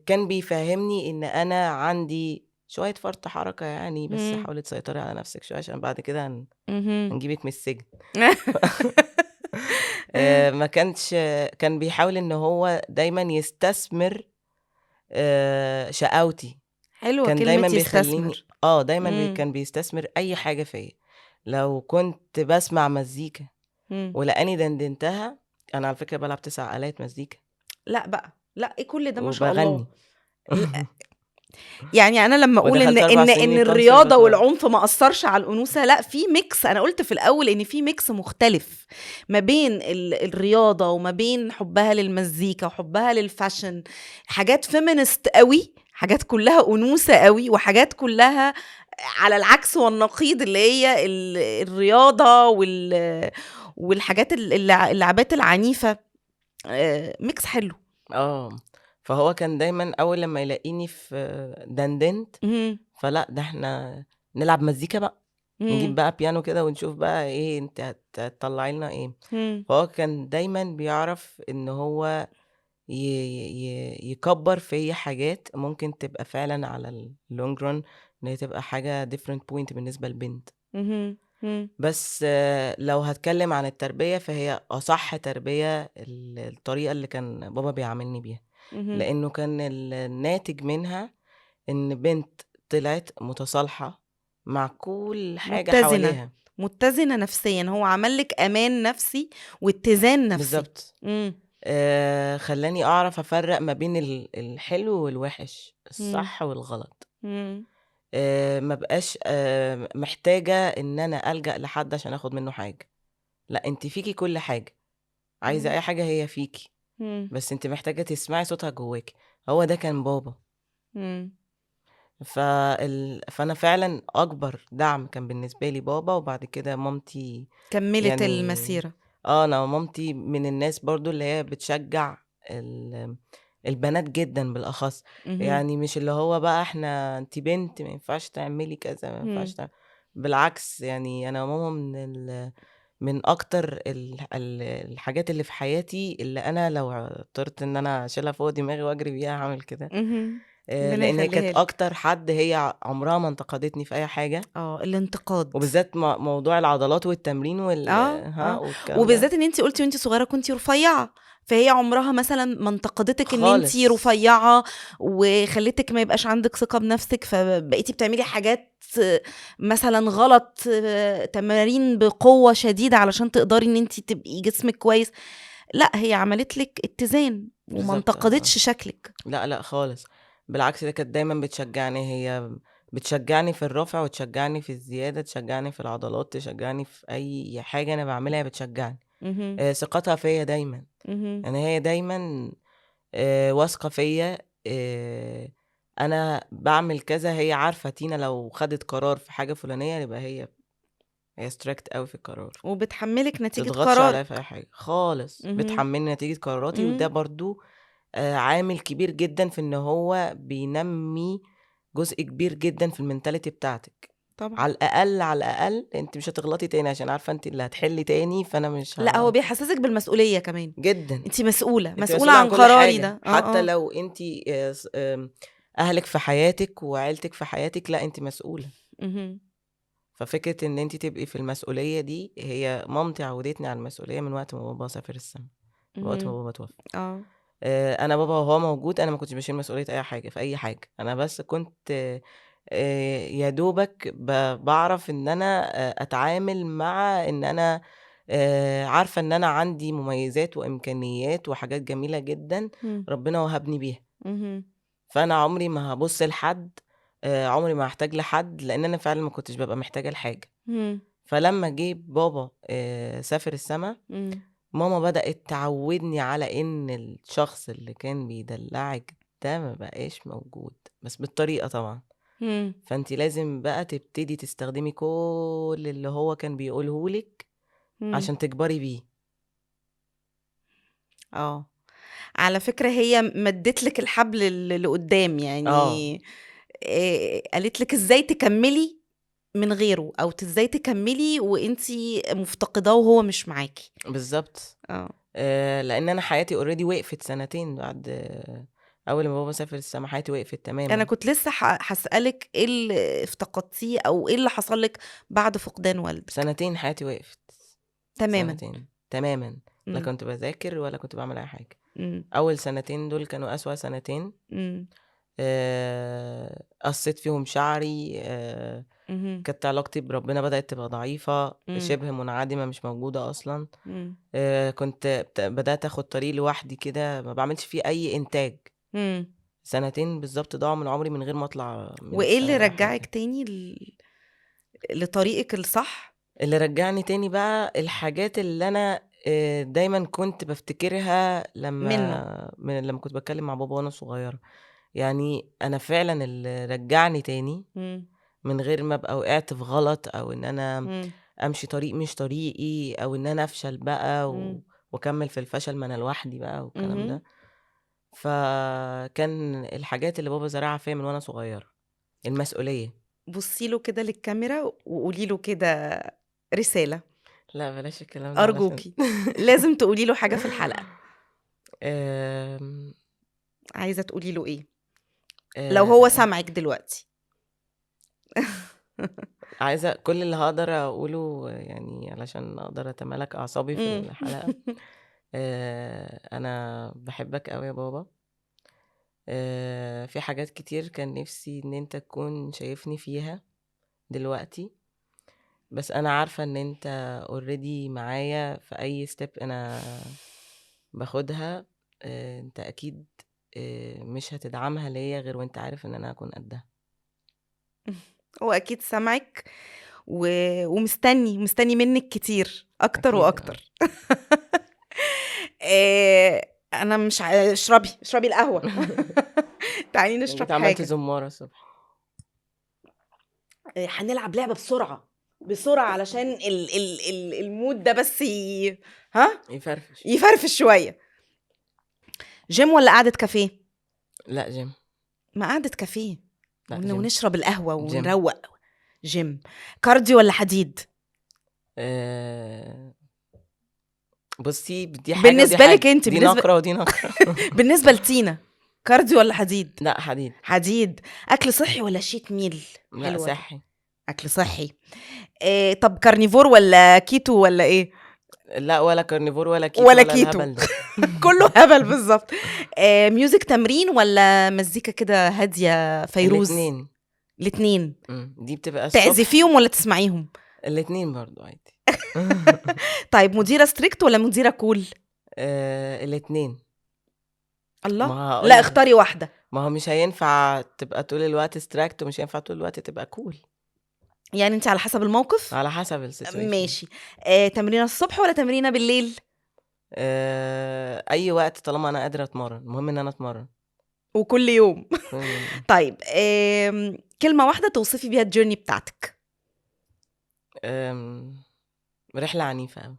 كان بيفهّمني إن أنا عندي شوية فرط حركة يعني، بس حاولي تسيطري على نفسِك شوية عشان بعد كده هنجيبِك من السجن. ما كانش كان بيحاول إن هو دايمًا يستثمر شقاوتي. حلوة كان كلمة دايمًا بيخلّيني يستثمر. دايمًا كان بيستثمر أي حاجة فيّا. لو كنت باسمع مزيكا ولقاني دندنتها، أنا على فكرة بالعب 9 آلات مزيكا. لأ بقى، لأ إيه كل ده ما شاء الله. وباغني. لأ يعني أنا لمّا أقول ودخلت 4 إن سنين الرياضة conservatoire. والعنف ما أثّرش على الأنوثة، لأ في mix. أنا قُلت في الأول إن في mix مختلف ما بين الرياضة وما بين حُبّها للمزيكا وحُبّها للfashion، حاجات feminist أوي، حاجات كلّها أنوثة أوي، وحاجات كلّها على العكس والنقيض اللي هي الرياضة والحاجات اللعبات العنيفة. mix حلو. فهو كان دايمًا أول لمّا يلاقيني في دندنت، فلأ ده إحنا نلعب مزيكا بقى، نجيب بقى بيانو كده ونشوف بقى إيه أنتِ هتطلّعي لنا إيه. فهو كان دايمًا بيعرف إن هو يكبّر فيّا حاجات ممكن تبقى فعلًا على الlong run إن هي تبقى حاجة different point بالنسبة لبنت. بس لو هاتكلم عن التربية فهي أصح تربية الطريقة اللي كان بابا بيعاملني بيها، لإنه كان الناتج منها إن بنت طلعت متصالحة مع كل حاجة متزنة. حواليها. متزنة نفسيًا، هو عمل لِك أمان نفسي واتزان نفسي. بالضبط. خلّاني أعرف أفرّق ما بين الحلو والوحش، الصح والغلط. ما بقاش محتاجة إن أنا ألجأ لحد عشان آخد منه حاجة. لأ أنتِ فيكِ كل حاجة، عايزة أي حاجة هي فيكِ، بس أنتِ محتاجة تسمعي صوتها جواكِ. هو ده كان بابا. فأنا فعلًا أكبر دعم كان بالنسبة لي بابا، وبعد كده مامتي. كمّلت يعني المسيرة. أنا مامتي من الناس برضه اللي هي بتشجع البنات جدًا بالأخص. يعني مش اللي هو بقى إحنا أنتِ بنت ما ينفعش تعملي كذا، ما ينفعش بالعكس، يعني أنا ماما من أكتر الحاجات اللي في حياتي اللي أنا لو اضطريت إن أنا أشيلها فوق دماغي وأجري بيها هاعمل كده. ربنا لإن هي كانت يخليها لِك. أكتر حد هي عمرها ما انتقدتني في أي حاجة. الانتقاد. وبالذات موضوع العضلات والتمرين والكلام ده. وبالذات إن أنتِ قُلتِ وأنتِ صغيرة كنتِ رفيعة، فهي عمرها مثلًا ما انتقدتِك إن أنتِ خالص. رفيعة وخلّتِك ما يبقاش عندِك ثقة بنفسِك، فبقيتِ بتعملي حاجات مثلًا غلط، تمارين بقوة شديدة علشان تقدري إن أنتِ تبقي جسمِك كويس. لأ، هي عملت لِك اتزان وما انتقدتش شكلِك. لأ، لأ خالص، بالعكس ده كانت دايمًا بتشجعني، هي بتشجعني في الرفع وتشجعني في الزيادة، تشجعني في العضلات، تشجعني في أي حاجة أنا باعملها هي بتشجعني. ثقتها فيّا دايمًا. يعني هي دايمًا، واثقة فيّا، أنا باعمل كذا، هي عارفة تينا لو خدت قرار في حاجة فلانية يبقى هي هي strict أوي في القرار. وبتحمّلِك نتيجة ما تضغطش عليّا قرارِك. في أي حاجة خالص، اهم. بتحمّلني نتيجة قراراتي، وده برضه عامل كبير جدًا في إن هو بينمّي جزء كبير جدًا في الmentality بتاعتِك. طبعًا. على الأقل، على الأقل أنتِ مش هتغلطي تاني عشان عارفة أنتِ اللي هتحلّي تاني، فأنا مش لأ، هو بيحسّسِك بالمسؤولية كمان. جدًا. أنتِ مسؤولة، أنتِ مسؤولة مسؤولة عن عن كل قراري حاجة، ده. حتى آه. لو أنتِ س أهلِك في حياتِك وعيلتِك في حياتِك، لأ أنتِ مسؤولة. ففكرة إن أنتِ تبقي في المسؤولية دي، هي مامتي عوّدتني على المسؤولية من وقت ما بابا سافر السما، من وقت ما بابا اتوفى. أنا بابا وهو موجود أنا ما كنتش باشيل مسؤولية أي حاجة في أي حاجة، أنا بس كنت يا دوبك باعرف إن أنا أتعامل مع إن أنا عارفة إن أنا عندي مميزات وإمكانيات وحاجات جميلة جدًا ربنا وهبني بيها. فأنا عمري ما هابُص لحد، عمري ما هاحتاج لحد، لإن أنا فعلًا ما كنتش بابقى محتاجة لحاجة. فلمّا جه بابا سافر السما، ماما بدأت تعوّدني على إن الشخص اللي كان بيدلّعِك ده ما بقاش موجود، بس بالطريقة طبعًا. فأنتِ لازم بقى تبتدي تستخدمي كل اللي هو كان بيقوله لِك عشان تكبري بيه. على فكرة هي مدِّت لِك الحبل لقدّام، يعني قالت لِك إزاي تكمّلي من غيره، أو إزاي تكمّلي وأنتِ مفتقداه وهو مش معاكِ. بالضبط. لإن أنا حياتي already وقفت سنتين بعد أول ما بابا سافر السما، حياتي وقفت تمامًا. أنا كنت لسه هاسألِك إيه اللي افتقدتيه أو إيه اللي حصل لِك بعد فقدان والدِك؟ سنتين حياتي وقفت. تمامًا. سنتين تمامًا. لا كنت باذاكر ولا كنت باعمل أي حاجة. أول سنتين دول كانوا أسوأ سنتين. قصيت فيهم شعري، كانت علاقتي بربنا بدأت تبقى ضعيفة، شبه منعدمة، مش موجودة أصلاً. كنت بدأت أخد طريق لوحدي كده، ما بعملش فيه أي إنتاج. سنتين بالظبط ضاعوا من عمري من غير ما أطلع من وإيه اللي السنة بأي رجعك حاجة. تاني لطريقك الصح؟ اللي رجعني تاني بقى الحاجات اللي أنا دايماً كنت بفتكرها منه. لما كنت بتكلم مع بابا وأنا صغيرة. أنا فعلاً اللي رجعني تاني من غير ما أبقى وقعت في غلط، أو إن أنا أمشي طريق مش طريقي، أو إن أنا أفشل بقى وأكمل في الفشل ما أنا لوحدي بقى والكلام ده. فكان الحاجات اللي بابا زرعها فيا من وأنا صغيرة، المسؤولية. بصي له كده للكاميرا وقولي له كده رسالة. لا بلاش الكلام ده علشان أرجوكي. لازم تقولي له حاجة في الحلقة. عايزة تقولي له إيه؟ لو هو سامعك دلوقتي. عايزة كل اللي هقدر أقوله علشان أقدر أتمالك أعصابي في الحلقة. أنا بحبك أوي يا بابا. في حاجات كتير كان نفسي إن أنت تكون شايفني فيها دلوقتي، بس أنا عارفة إن أنت already معايا في أي step أنا باخدها. أنت أكيد، مش هتدعمها ليا غير وأنت عارف إن أنا هكون قدها. هو أكيد سامعك ومستني، مستني منك كتير أكتر أكيد، وأكتر. أنا مش اشربي القهوة. تعالي نشرب أنت عملتي حاجة. زمارة الصبح. هنلعب لعبة بسرعة بسرعة علشان ال mood ده بس ها؟ يفرفش. يفرفش شوية. جيم ولا قعدة كافيه؟ لا جيم. ما قعدة كافيه. لا، جيم. ونشرب القهوة جيم. ونروق. جيم. cardio ولا حديد؟ بصي، دي حاجة ودي بالنسبة حاجة. لك انت، دي نقرة ودي نقرة. بالنسبة لتينا، cardio ولا حديد؟ لا حديد. حديد. أكل صحي ولا cheat meal؟ لا، حلوة دي. صحي. أكل صحي. طب carnivore ولا كيتو ولا إيه؟ لا ولا carnivore ولا كيتو ولا ولا كيتو. الهبل ده. كله هبل بالظبط. music تمرين ولا مزيكا كده هادية فيروز؟ الاتنين. الاتنين. دي بتبقى الصبح. تعزفيهم ولا تسمعيهم؟ الاتنين برضو عادي. طيب مديرة strict ولا مديرة cool؟ الاتنين. الله. ما هقول لا، لك. اختاري واحدة. ما هو مش هينفع تبقى طول الوقت strict ومش هينفع طول الوقت تبقى cool. يعني انت على حسب الموقف؟ على حسب ال situation. ماشي. تمرينة الصبح ولا تمرينة بالليل؟ أي وقت طالما أنا قادرة أتمرن، المهم إن أنا أتمرن. وكل يوم. كل يوم. طيب، كلمة واحدة توصفي بيها ال journey بتاعتك. رحلة عنيفة أوي.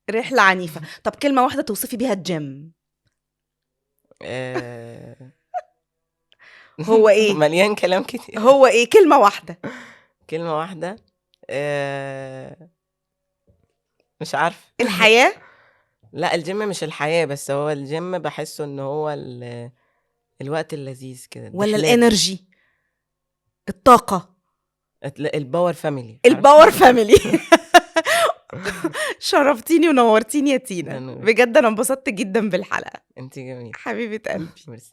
رحلة عنيفة. طب كلمة واحدة توصفي بيها الجيم. هو إيه؟ مليان كلام كتير. هو إيه؟ كلمة واحدة. كلمة واحدة، مش عارفة. الحياة؟ لأ الgym مش الحياة، بس هو الgym باحسه إن هو الوقت اللذيذ كده، ولا الدحلاب. ال energy؟ الطاقة. ال power family، عارفة؟ ال power family. شرفتيني ونورتيني يا تينا، ده نورِك. بجد أنا انبسطت جدًا بالحلقة. أنتِ جميلة. حبيبة قلبي. ميرسي.